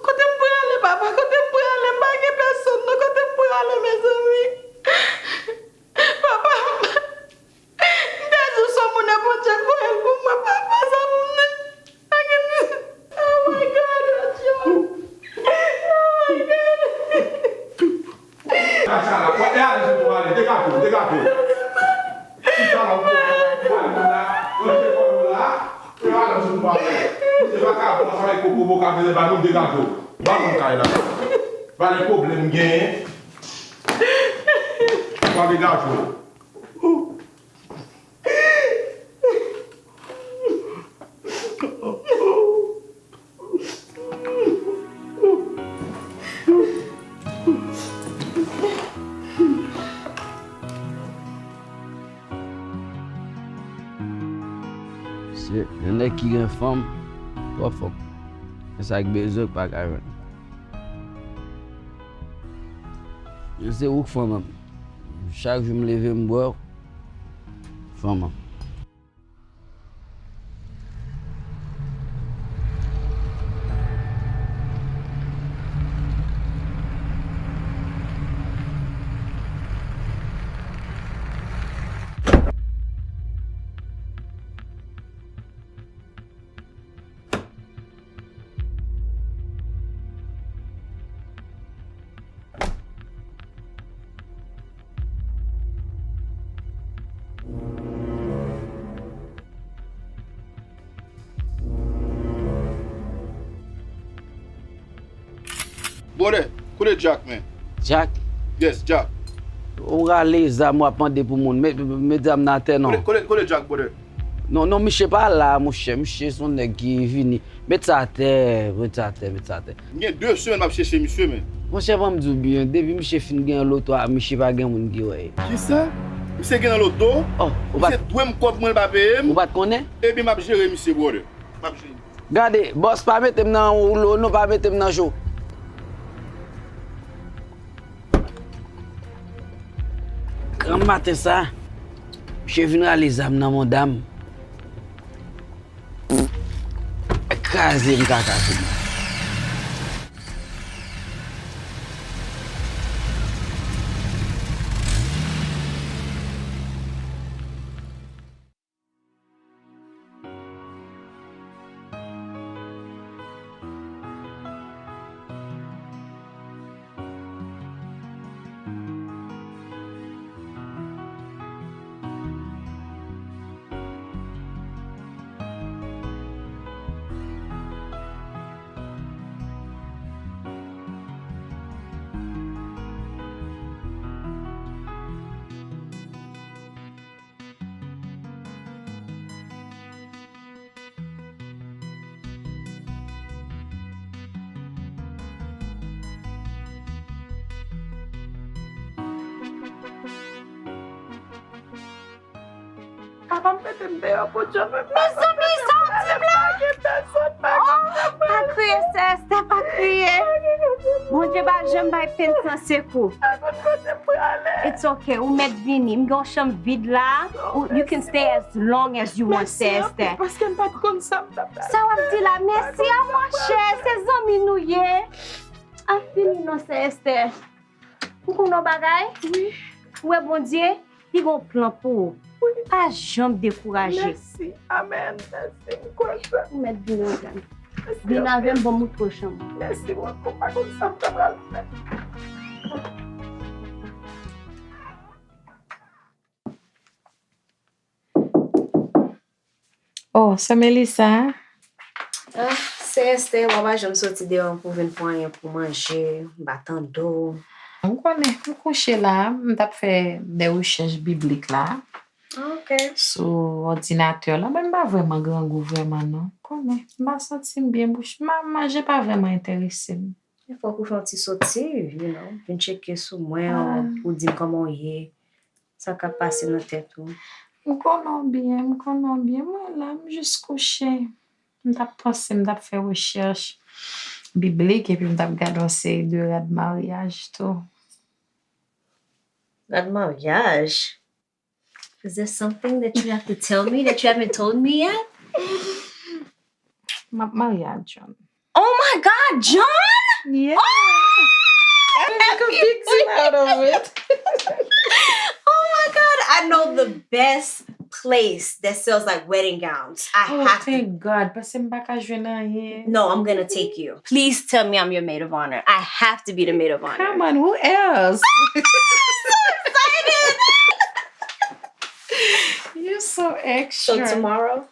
Kote m pou ale, papa? Kote m pou ale? M pa gen pèsonn, non. Kote m pou ale, mezanmi? Papa, m te di w se yon moun e Bondye k voye l pou mwen, papa, sa pou m di. Oh my God, John. Oh my God. Kay sa la, e ale sou tou ale, degaje w, degaje w. Chita la, ou pale moun la, ranje kò yo la, e ale sou tou ale. Se vagabon sa, e kokobo ka vin ba nou, degaje w. Ba nou kay la. Pale pwoblèm genyen. Pa degaje w. Se yon nèg ki gen fanm, twò fanm. Men sa k bezwen k pa ka jwenn. Men se ou k fanm an. Chak jou m leve m bwè w, fanm an. Brother, kote Jack, man? Jack? Yes, Jack. Ou rale zam w ap mande pou moun. Met, met zam nan atè non. Kote, kote, kote Jack, brother? Non, non, misye pa la, monchè. Misye se yon nèg ki vini. Met sa atè, met sa atè, met sa atè. M gen de semèn m ap chèche misye, men. Monchè, ban m di w byen, depi misye fin gen loto a, misye pa gen moun ki wè. Kisa? Misye gen nan loto? Oh, ou pa t... Misye dwe m kòb mwen, l pa peye m. Ou pa t konnen? Ebyen, m ap jere misye, brother. M ap jere misye. Gade, bòs, pa mete m nan woulo, non, pa mete m nan cho. Granmaten sa, misye vin rale zam nan manda m. Kraze m kaka sou mwen. Papa m mete m deyò pou John. Mezanmi, sa w di m la? Pa gen pèsonn, pa gen pèsonn. Oh, pa kriye, sè Esther, pa kriye. Bondye pa janm bay pentan sekou. It's okay, ou mèt vini. M gen yon chanm vid la. Ou, you can stay as long as you want, Sè Esther. Paske m pa t konn sa m t ap fè. Sa w ap di la? Mèsi a monchè, se zanmi nou ye. A fini non, Sè Esther. Ou konn yon bagay? Wi. Ou wè Bondye, li gen yon plan pou ou. Wi. Pa janm dekouraje. Mèsi. Amèn. Mèsi. M kwè sa. Ou mèt vin avè m. Mèsi anpil. Vin avè m, ban m moutre w chanm ou. Mèsi, mwen pa konn sa m ta pral fè. Oh, sè Melissa. Ah, sè Esther, w pa janm soti deyò pou vin pran anyen pou manje, m pa tande w. M konnen, m kouche la, m t ap fè de rechèch biblik la. Ah, ok. Sou òdinatè la, men m pa vrèman grangou vrèman non. Konnen, m pa santi m byen bouch, ma-, manje pa vrèman enterese m. Men fòk ou fè yon ti soti, you know, vin tcheke sou mwen, ou, ou di m kòman w ye. Sa k ap pase nan tèt ou? M konnen w byen, m konnen w byen. Mwen la, m jis kouche. M t ap panse, m t ap fè rechèch biblik, epi m t ap gade yon seri de rad maryaj tou. Rad maryaj? Is there something that you have to tell me that you haven't told me yet? M ap marye ak John. Oh my God, John! Yeah. Oh! I make a big deal out of it. Oh my God, I know the best place that sells like wedding gowns. I Oh, have to thank God, paske m pa ka jwenn anyen. No, I'm gonna take you. Please tell me I'm your maid of honor. I have to be the maid of honor. Come on, who else? I'm so excited! You're so extra. So tomorrow,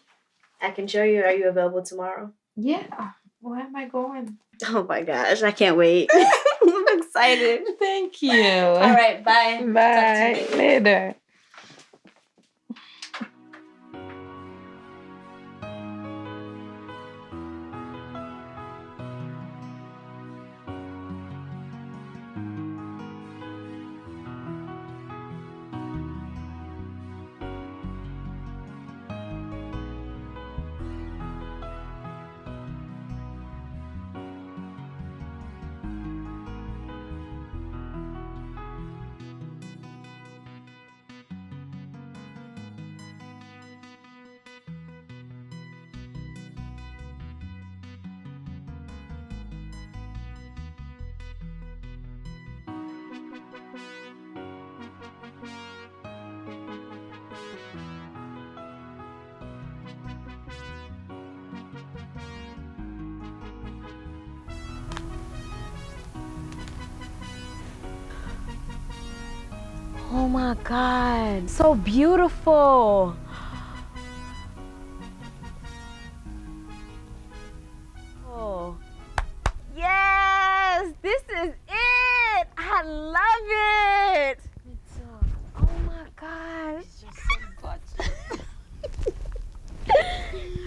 I can show you. Are you available tomorrow? Yeah. Where am I going? Oh my gosh, I can't wait. I'm excited. Thank you. All right, bye. Talk to you later. Bye. Later. Oh my God, so beautiful. Oh. Yes, this is it. I love it. Me too. Oh my gosh. It's just so gorgeous.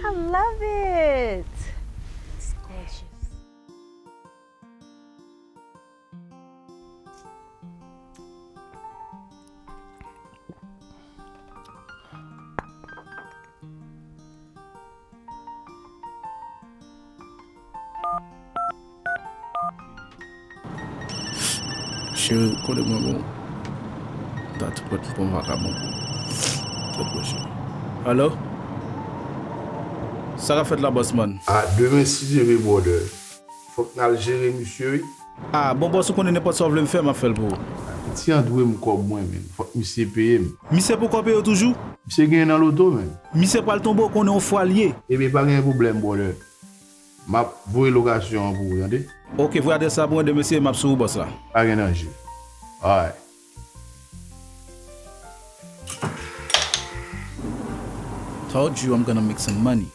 I love it. It's gorgeous. Cheri, kote mwen bon? Ta tou pwèt pou yon vakabon. Tèt mwen cheri. Alo? Sa k ap fèt la, boss man? A, demen si Dye vle, brother. Fòk n al jere misye, wi. A, bon, bòs, ou konnen nenpòt sa w vle m fè, m ap fè l pou ou. Ti an dwe m kòb mwen, menm. Fòk misye peye m. Misye poko peye w toujou? Misye genyen nan loto, menm. Misye pral tonbe, w konnen yon fwa l ye. Ebyen, pa gen pwoblèm, brother. M ap voye lokasyon an pou ou, tande? Oke, voye adrès la pou mwen demen si Dye vle, m ap sou ou, bòs la. Pa gen danje. Alright. Told you I'm gonna make some money.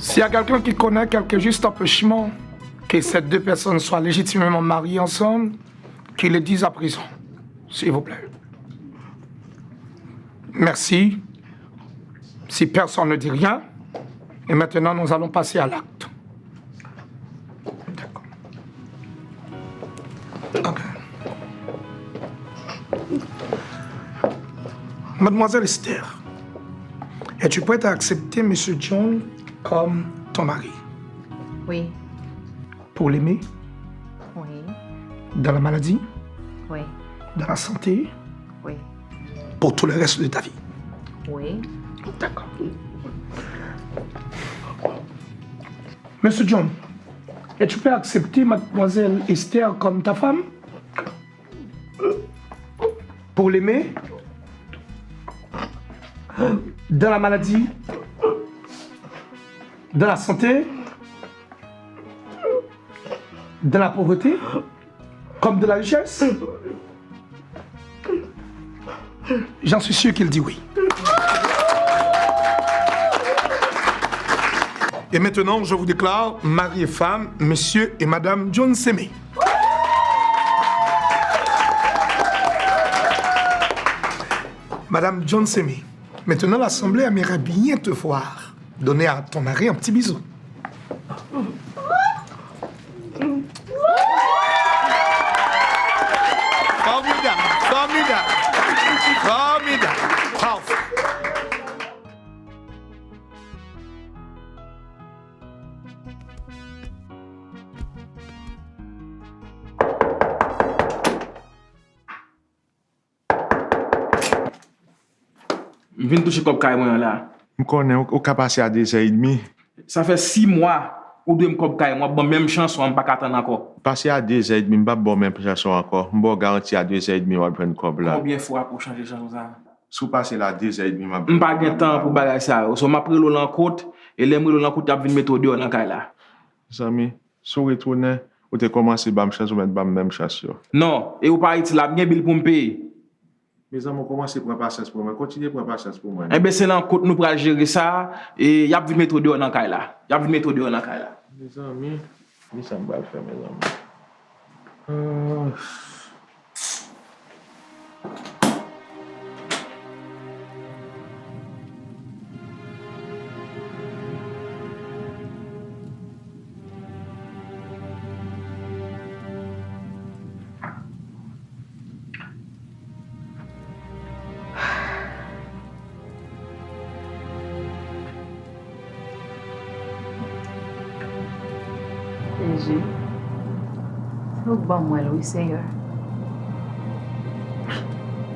S'il y a quelqu'un qui connaît quelques justes empêchements que ces deux personnes soient légitimement mariées ensemble, qu'il le dise à présent, s'il vous plaît. Merci. Si personne ne dit rien, et maintenant nous allons passer à l'acte. D'accord. Ok. Mademoiselle Esther, es-tu prête à accepter Monsieur John comme ton mari? Oui. Pour l'aimer? Oui. Dans la maladie? Oui. Dans la santé? Oui. Pour tout le reste de ta vie? Oui. D'accord. Monsieur John, es-tu prêt à accepter Mademoiselle Esther comme ta femme? Pour l'aimer? Dans la maladie? Dans la santé? Dans la pauvreté? Comme dans la richesse? J'en suis sûr qu'il dit oui. Et maintenant, je vous déclare mari et femme, monsieur et madame John Semé. Madame John Semé, maintenant l'Assemblée aimerait bien te voir donner à ton mari un petit bisou. Formidable, formidable, formidable. Parfait. M vin touche kòb kay mwen an la. M konnen ou, ou ka pase a de zè edmi. Sa fè sis mwa ou dwe m kòb kay mwen, w ap ban m menm chanson an, m pa ka tann ankò. Pase a de zè edmi, m p ap ba w menm chanson an ankò. M ba w garanti a de zè edmi w ap jwenn kòb la. Konbyen fwa pou w chanje chanson sa? Si w pase la a de zè edmi, m ap M pa gen tan pou bagay sa yo. So m ap rele w nan kot, e lè m rele w nan kot, y ap vin mete w deyò nan kay la. Zanmi, si w retounen, ou te kòmanse ba m chans, ou mèt ba m menm chans yo. Non, e ou pa itil la, m gen bil pou m peye. Mezanmi, ou kòmanse pran pasyans pou mwen. Kontinye pran pasyans pou mwen. Enben, se nan kot nou pral jere sa, e y ap vin mete w deyò nan kay la. Y ap vin mete w deyò nan kay la. Mezanmi, kisa m pral fè, mezanmi? Ah. Jezi, se ou k ban mwen l wi, Seyè.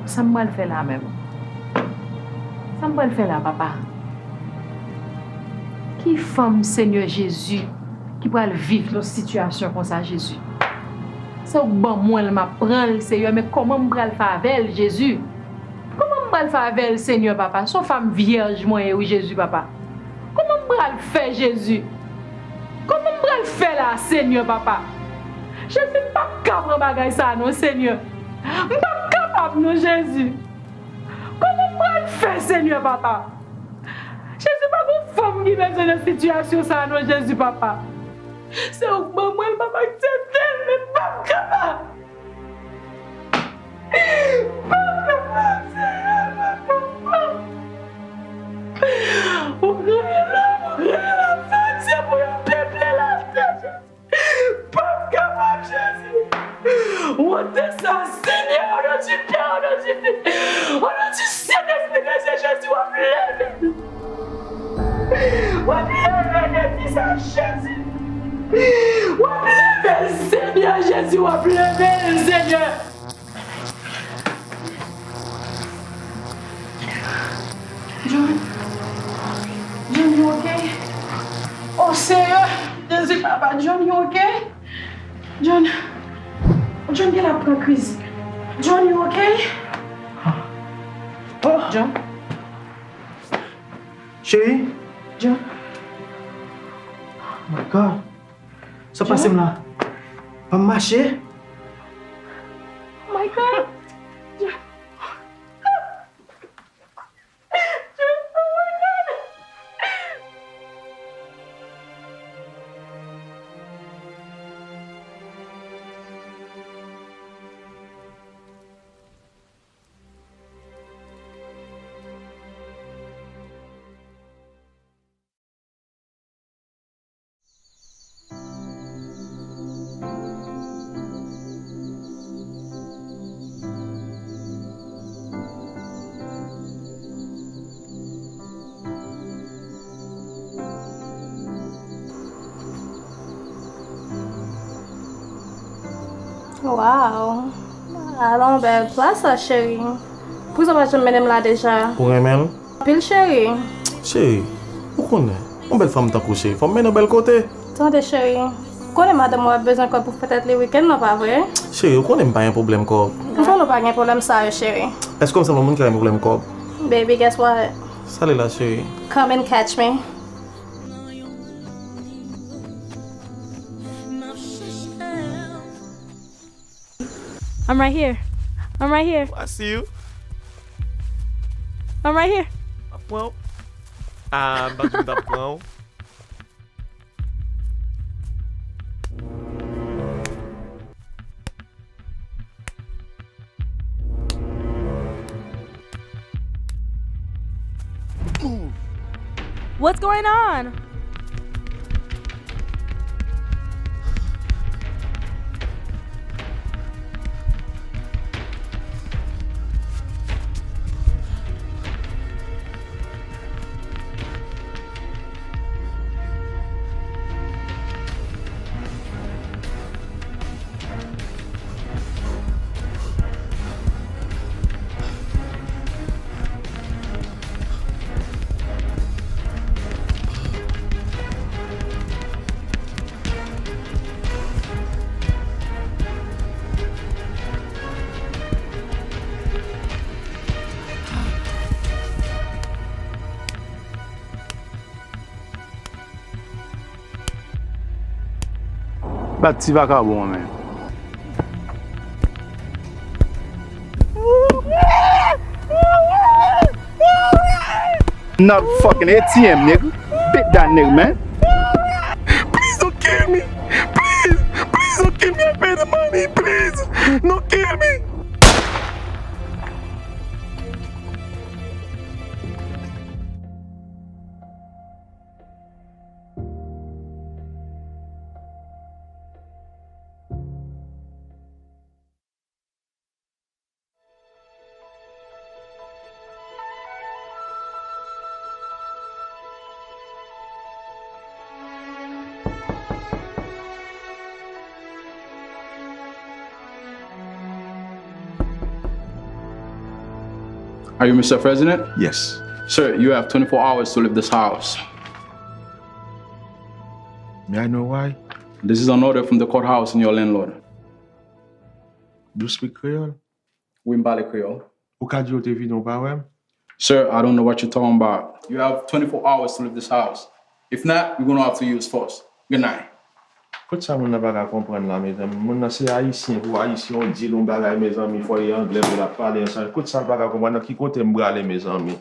Sa m pral fè la menm? Sa m pral fè la, papa? Ki fanm, Senyè Jezi, ki pral viv yon sitiyasyon konsa, Jezi? Se ou k ban mwen l, m ap pran l, Seyè, men kòman m pral fè avè l, Jezi? Kòman m pral fè avè l, Senyè, papa? Se yon fanm vyèj mwen ye, wi, Jezi, papa. Kòman m pral fè, Jezi? Kòman m pral fè la, Senyè, papa? Jezi, m p ap ka pran bagay sa a, non, Senyè. M p ap kapab, non, Jezi. Kòman m pral fè, Senyè, papa? Jezi, pa gen fanm ki bezwen nan sitiyasyon sa a, non, Jezi, papa. Se ou k ban mwen l, papa, aksepte l, men m p ap kapab. M p ap kapab, Senyè, m p ap kapab. Ou kreye lòm, ou kreye lafèt, se pou yo peple latè, Jezi. M p ap kapab, Jezi. Wont sa, Senyè, au nom du Père, au nom du Fils, au nom du Saint-Esprit de Dieu, Jezi, w ap leve. W ap leve depi sa, Jezi. W ap leve l, Senyè Jezi, w ap leve l, Senyè. John, John, you okay? Oh, Senyè, Jezi, papa, John, you okay? John, John gen la pran kriz. John, you okay? John? Cheri? John? Oh my God. Sa pase m la? Pa m mache? Oh my God! John! John! Oh my God! Wow! Ala yon bèl plas sa, cheri. Poukisa w pa janm mennen m la deja? Ou renmen l? Anpil, cheri. Cheri, ou konnen, yon bèl fanm tankou w, cheri, fò m mennen w bèl kote. Tande, cheri. Ou konnen madanm ou ap bezwen kòb pou fè tèt li wikenn nan, pa vre? Cheri, ou konnen m pa gen pwoblèm kòb. M konnen w pa gen pwoblèm sa yo, cheri. Èske w sanble yon moun ki pa gen pwoblèm kòb? Baby, guess what? Sa li la, cheri? Come and catch me. I'm right here. I'm right here. I see you. I'm right here. Mwen, ah, m pa t di m t ap pran w. What's going on? Bat ti vakabon an, men. Not fucking A T M, nigga. Beat that nigga, man. Please don't kill me. Please, please don't kill me. I paid the money. Please, don't kill me. Are you Mister President? Yes. Sir, you have twenty-four hours to leave this house. May I know why? This is an order from the courthouse and your landlord. You speak Creole? Wi, m pale kreyòl. Ou ka di yo te vini, ou pa wè m? Sir, I don't know what you're talking about. You have twenty-four hours to leave this house. If not, you're gonna have to use force. Good night. Kot sa moun nan pa ka konprann la, mezanmi? Moun nan se ayisyen pou ayisyen, ou di l yon bagay, mezanmi, fò e anglè pou l ap pale ansanm. Kot sa l pa ka konprann? Nan ki kote m prale, mezanmi?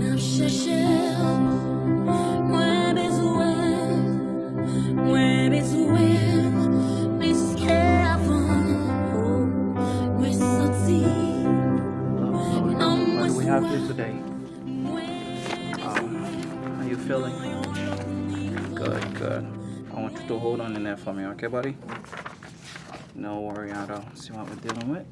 M ap chèche w, mwen bezwen w, mwen bezwen w plis ke avan. Mwen santi nanm mwen sou w. How you feeling? Good, good. I want you to hold on in there for me, okay, buddy? No worry at all. See what we're dealing with.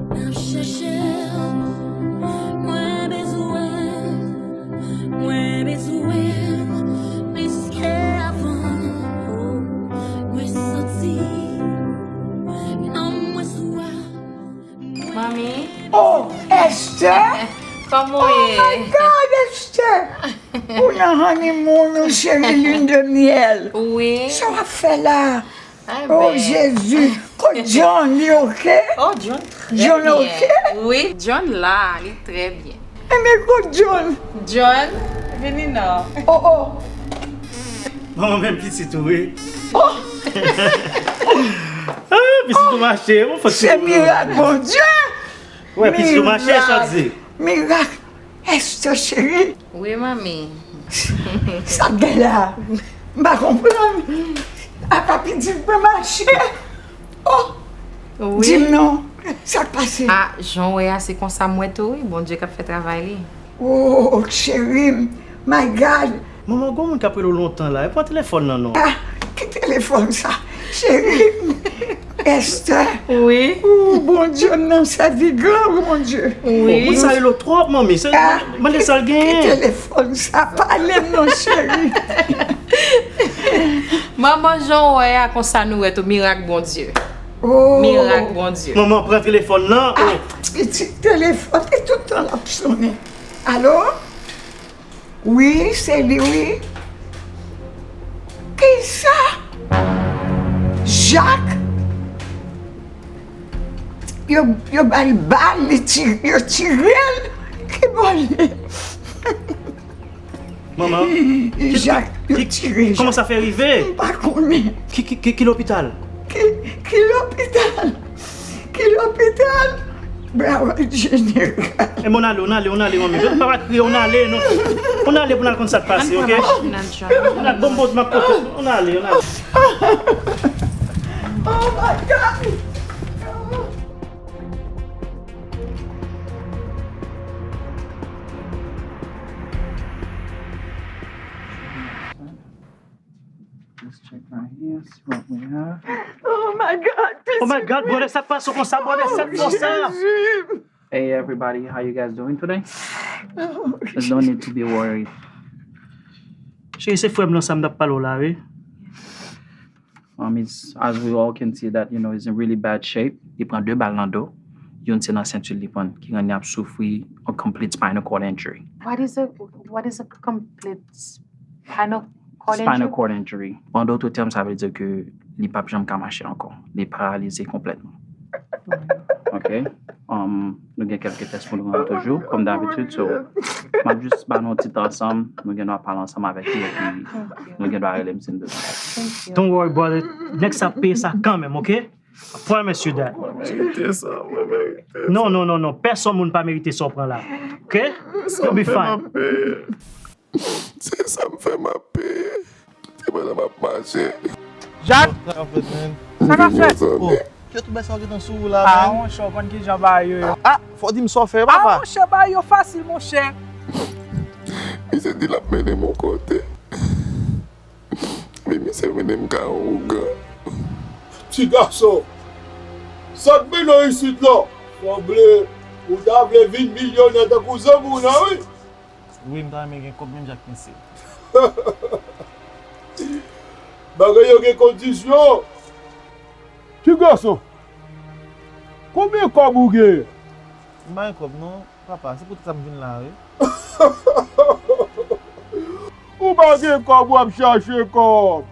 M ap chèche w, mwen bezwen w, mwen bezwen w plis ke avan. Mwen santi nanm mwen sou w. Manmi. Oh, Esther! Kòman w ye? Oh my God, Esther! Ou nan honeymoon ou, cheri, lune de miel. Wi. Sa w ap fè la? Oh, Jezi! Kot John, li oke? Oh, John trè John byen. Oke? Wi, John la, li trè byen. Enben, kot John? John, vini non. Oh, oh. Manman, men pitit ou, wi. Oh. Ah, pitit ou mache, ou fò se mirak Bondye. Wè, pitit ou mache, sa di. Mirak. Esther cheri. Wi, manmi. Sa k gen la? M pa konprann. Apa pitit mwen mache? Oh! Wi. Di m non, sa k pase? Ah, jan w wè a, se konsa m wè tou, wi. Bondye k ap fè travay li. Oh, cheri m. My God. Manman, gon moun k ap rele w lontan la. E pran telefòn nan non. Ah, ki telefòn sa? Cheri m. Esther. Wi. Ou, Bondye, m nan sèvi gran Bondye. Wi. Bon, moun sa rele w twòp, manmi. Se, ah, mande sa l genyen. Ki telefòn sa? Pale m non, cheri. Manman, jan w wè a, konsa nou wè tou, mirak Bondye. Oh. Mirak Bondye. Manman, pran telefòn nan. Ah, pitit, telefòn, e tout tan l ap sonnen. Alo? Wi, se li, wi. Kisa? Jak? Yo, yo ba l bal, li ti-, yo tire l. Ki bò l ye? Manman, ki, Jak, yo tire Jak. Kòman sa fè rive? M pa konnen. Ki, ki, ki, ki lopital? Ki, ki lopital? Ki lopital? Broward General. E bon, ale, on ale, on ale, manmi. Pa, pa kriye, on ale, non. On ale pou n al konn sa k pase, oke? On ale, bon, bon, m ap kote. On ale, on ale. Oh my God! Let's check right here, see what we have. Oh my God, this is Oh my God, brother, sa k pase konsa, brother, sa k konsa. Hey everybody, how you guys doing today? Oh, there's no need to be worried. Cheri, se frè m nan sa m t ap pale w la, wi. Um, it's, as we all can see that, you know, he's in really bad shape. Li pran de bal nan do. Youn se nan senti li pran, ki rann li ap soufri a complete spinal cord injury. What is a, what is a complete spinal cord injury? Spinal cord injury. An dòt tèm, sa vle di ke li p ap janm ka mache ankò. Li paralize konplètman. Ok? Um, nou gen kèlke tès pou nou rann toujou, kòm dabitid. So, m ap jis ba nou yon ti tan ansanm, nou gen dwa pale ansanm avèk li, epi nou gen dwa rele m si n bezwen. Don't worry, brother. Nèg sa ap peye sa kanmenm, ok? I promise you that. Mwen merite sa, mwen merite sa. Non, non, non, non. Pèsonn moun pa merite sa w pran la. Ok? You'll be fine. Se sa m fè m ap peye. Se pandan m ap mache. Jak! Sa k ap fèt, man? Sa k ap fèt? Oh, ki tout bèl sa w gentan sou ou la, man? Ah, monchè, w konn kijan bagay yo ye. Ah, fò w di m sa w fè, papa. Ah, monchè, bagay yo fasil, monchè. Misye di l ap mennen m yon kote. Men misye mennen m kay yon ougan. Ti gason, sa k mennen w isit la? Sanble ou ta vle vin milyonè tankou zanmi w nan, wi. Wi, m ta renmen gen kòb menm jan ak misye. Bagay yo gen kondisyon. Ti gason, konbyen kòb ou genyen? M pa gen kòb non, papa, se pou tèt sa m vin la, wi. Ou pa gen kòb, w ap chache kòb.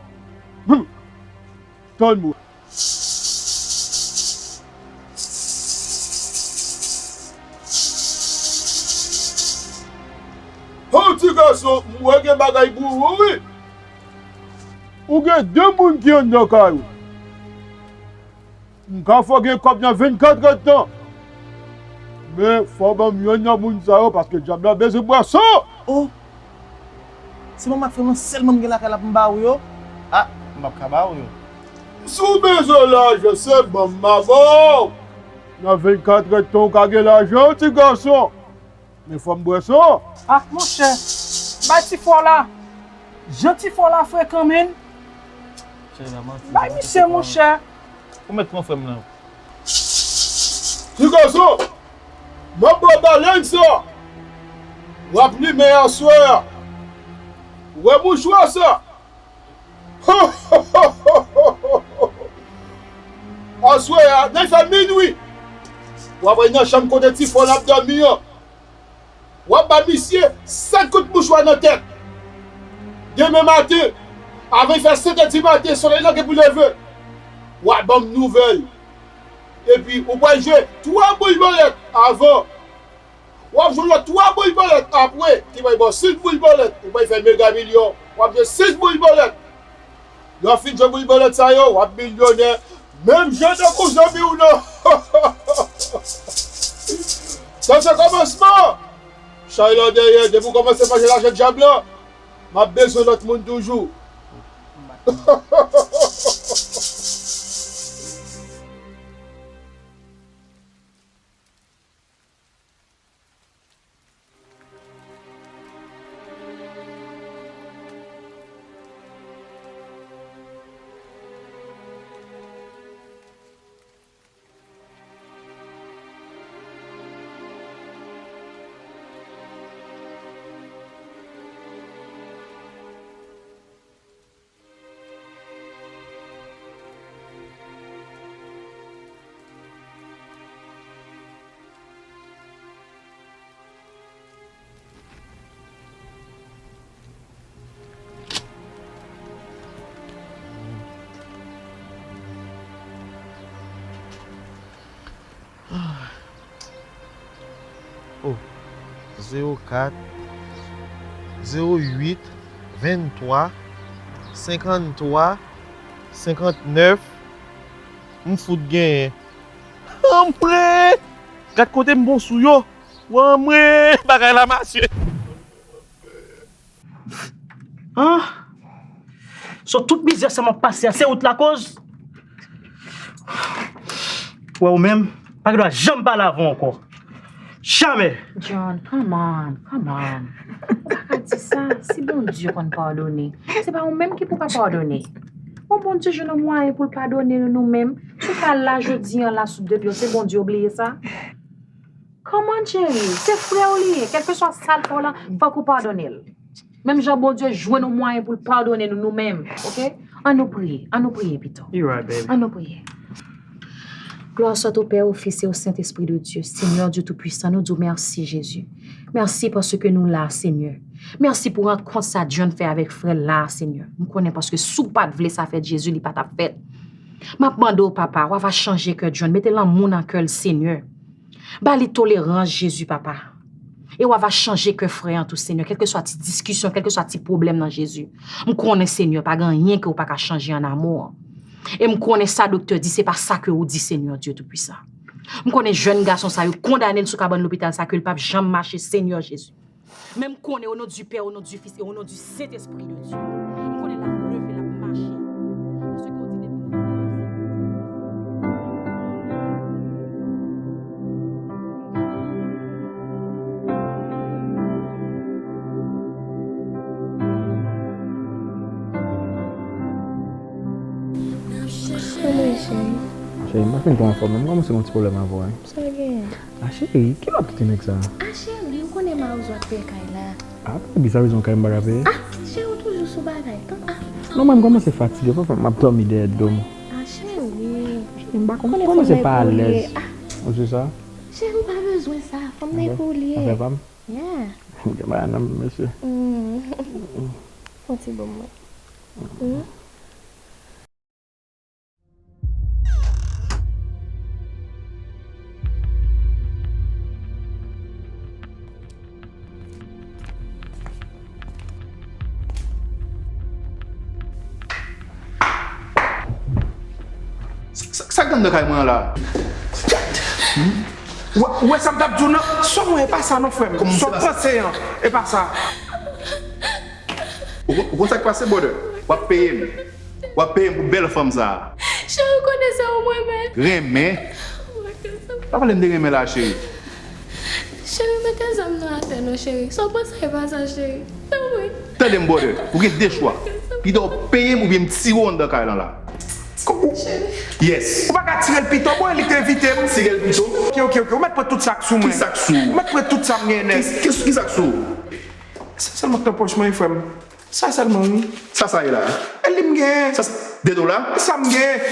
Hum. Tann mwen. Ho, ti gason, m wè gen bagay pou ou, wi. Ou gen de moun ki anndan kay ou. M ka fè w gen kòb nan vennkat èdtan. Men, fò w ban m yonn nan moun sa yo, paske dyab la bezwen bwè san. Oh! Se manman ak frè m nan sèlman m gen lakay la pou m ba ou yo. Ah, m p ap ka ba ou yo. Si w bezwen lajan, se ban m m a ba w. Nan vennkat èdtan, w ka gen lajan, ti gason. Men fò m bwè san. Ah, monchè. Bay ti fò la. Jan ti fò la frekan, menn. Bay misye, monchè. Ou mèt pran frè m nan. Ti gason, m ap ba w balèn sa. W ap limen aswè a. Ou wè mouchwa sa? Aswè a, lè l fè minwi, w ap al nan chanm kote ti fò l ap dòmi an. W ap ba misye sèt kout mouchwa nan tèt. Demen maten, avan l fè sèt è di maten, solèy la gen pou leve. W ap ban m nouvèl. Epi ou pral jwe twa boul bolèt avan. W ap jwe lòt twa boul bolèt apre, ki pral ba w sis boul bolèt. Ou pral fè mega milyon. W ap jwe sis boul bolèt. Lè w fin jwe boul bolèt sa yo, w ap milyonè. Menm jan tankou zanmi w nan. Sa se kòmansman. Chay la dèyè, depi w kòmanse manje lajan dyab la, m ap bezwen lòt moun toujou. Oh, zewo kat, zewo uit, venntwa, senkanntwa, senkantnèf. M fout genyen. Anmwe! Gad kote m bon sou yo. Anmwe! Bagay la mache. Ah! So tout mizè sa m ap pase a, se ou t lakoz? Wè ou menm, pa gen dwa janm pale avè w ankò. Jamè! John, come on, come on. Ou pa ka di sa. Si Bondye konn padone, se pa ou menm ki pou pa padone. Bon, Bondye jwenn yon mwayen pou l padone nou, nou menm. Si w pa la jodi a la sou de pye w, se Bondye w bliye sa? Come on, cheri. Se frè w li ye. Kèlkeswa sa l fè w la, fòk ou padone l. Menm jan Bondye jwenn yon mwayen pou l padone nou, nou menm, oke? Ann nou priye, ann nou priye pito. You're right, baby. Ann nou priye. Gloire soit au Père, au Fils et au Saint-Esprit de Dieu. Seigneur Dieu Tout-Puissant, nou di w mèsi, Jezi. Mèsi paske nou la, Senyè. Mèsi pou rankont sa John fè avèk frè l la, Senyè. M konnen paske si w pa t vle sa fèt, Jezi, li pa t ap fèt. M ap mande w, Papa, w ava chanje kè John, mete lanmou nan kè l, Senyè. Ba li tolerans, Jezi, Papa. E w ava chanje kè frè an tou, Senyè, kèlkeswa ti diskisyon, kèlkeswa ti pwoblèm nan, Jezi. M konnen, Senyè, pa gen anyen ke w pa ka chanje an amou an. E m konnen sa doktè di, se pa sa ke ou di, Senyè Dye Toupisan. M konnen jèn gason sa yo kondane l sou kabann lopital sa, ke l p ap janm mache, Senyè Jezi. Men m konnen, au nom du Père, au nom du Fils et au nom du Saint-Esprit de Dieu, m konnen l ap leve, l ap mache. Paske ou di depi nou Anmwey, cheri. Cheri, m pa fin twò anfòm non, m kòmanse gen yon ti pwoblèm avè w, wi. Sa w gen? A cheri, kilè w ap kite nèg sa? A cheri, ou konnen mawozo ap peye kay la. A, pa bizarre, yon kay m pa ka peye. A, cheri, ou toujou sou bagay. Tan, a. Non, mwen, m kòmanse fatige, papa, m ap dòmi dèyè do m. A, cheri. Cheri, m pa konn, m kòmanse pa alèz. Ou se sa? Cheri, ou pa bezwen sa. Fanm nan e pou ou li ye. Afè pa m? Yeah. M gen bagay nan men, mesye. Mm. Fon ti bon mwen. Mm. Sa, sa, sa k anndan kay mwen an la? Hmm? Ou wè, ou wè sa m t ap di w nan? Sò mwen, e pa sa non, frè m. Sò panse an, e pa sa. Ou, ou konn sa k pase, brother? W ap peye m. W ap peye m pou bèl fanm sa a. Cheri, ou konnen se ou m renmen. Renmen? Pa pale m de renmen la, cheri. Cheri, mete zam nan atè non, cheri. Sa w panse e pa sa, cheri. Tanpri. Tande m, brother. Ou gen de chwa. Pito w peye m oubyen m tire w anndan kay lan la. Cheri. Yes. Ou pa ka tire l pito, bon, li te envite m. Tire l pito. Ok, ok, ok. Ou mèt pran tout sa k sou mwen. Ki sa k sou ou? Ou mèt pran tout sa m gen nèt. Ki, ki, ki sa k sou ou? Sa sèlman k nan pòch mwen, frè m. Sa sèlman, wi. Sa sa ye la? E li m gen. Sa, de dola? Sa m gen.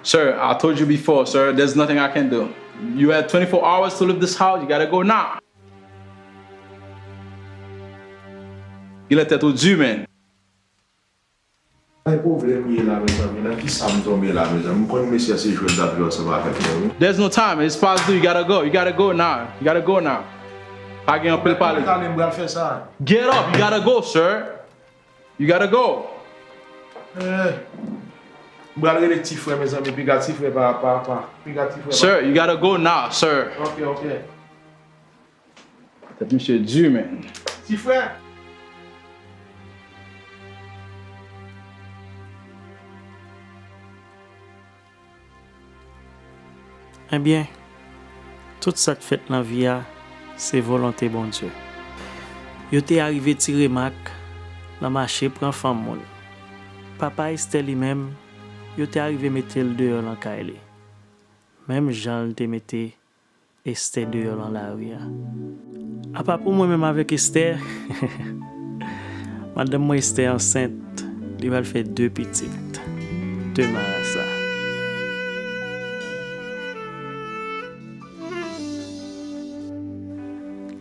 Sir, I told you before, sir, there's nothing I can do. You had twenty-four hours to leave this house. You gotta go now. Genlè tèt ou di, man. Pwoblèm ye la, mezanmi, nan kisa m tonbe la, mezanmi? M konn mesye a se jwèt l ap jwe ansanm avèk mwen, wi. There's no time. It's past due. You gotta go. You gotta go now. You gotta go now. Pa gen anpil pale. Tande m pral fè sa. Get up. You gotta go, sir. You gotta go. Eh. M pral rele ti frè, mezanmi, piga ti frè pa, pa, pa. Piga ti frè pa. Sir, you gotta go now, sir. Ok, ok. Tèt misye di, man. Ti frè. Ebyen, tout sa k fèt nan vi a, se volonte Bondye. Yo te arive tire Mak nan mache pran fanm moun. Papa Esther li menm, yo te arive mete l deyò nan kay li. Menm jan l te mete Esther deyò nan lari a. Apa pou mwen menm avèk Esther, madanm mwen Esther ansent, li pral fè de pitit. De marasa.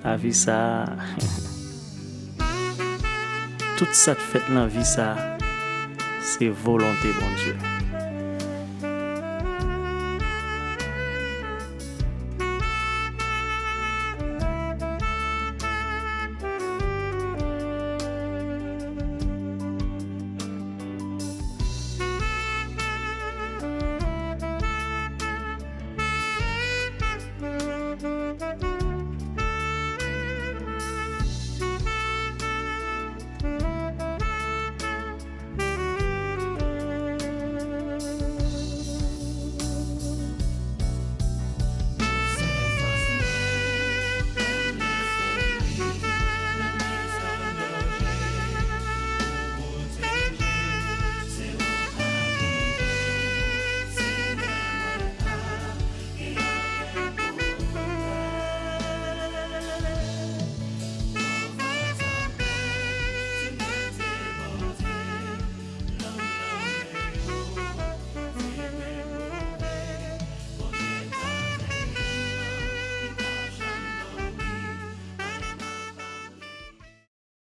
Lavi sa a, tout sa k fèt nan vi sa a, se volonte Bondye.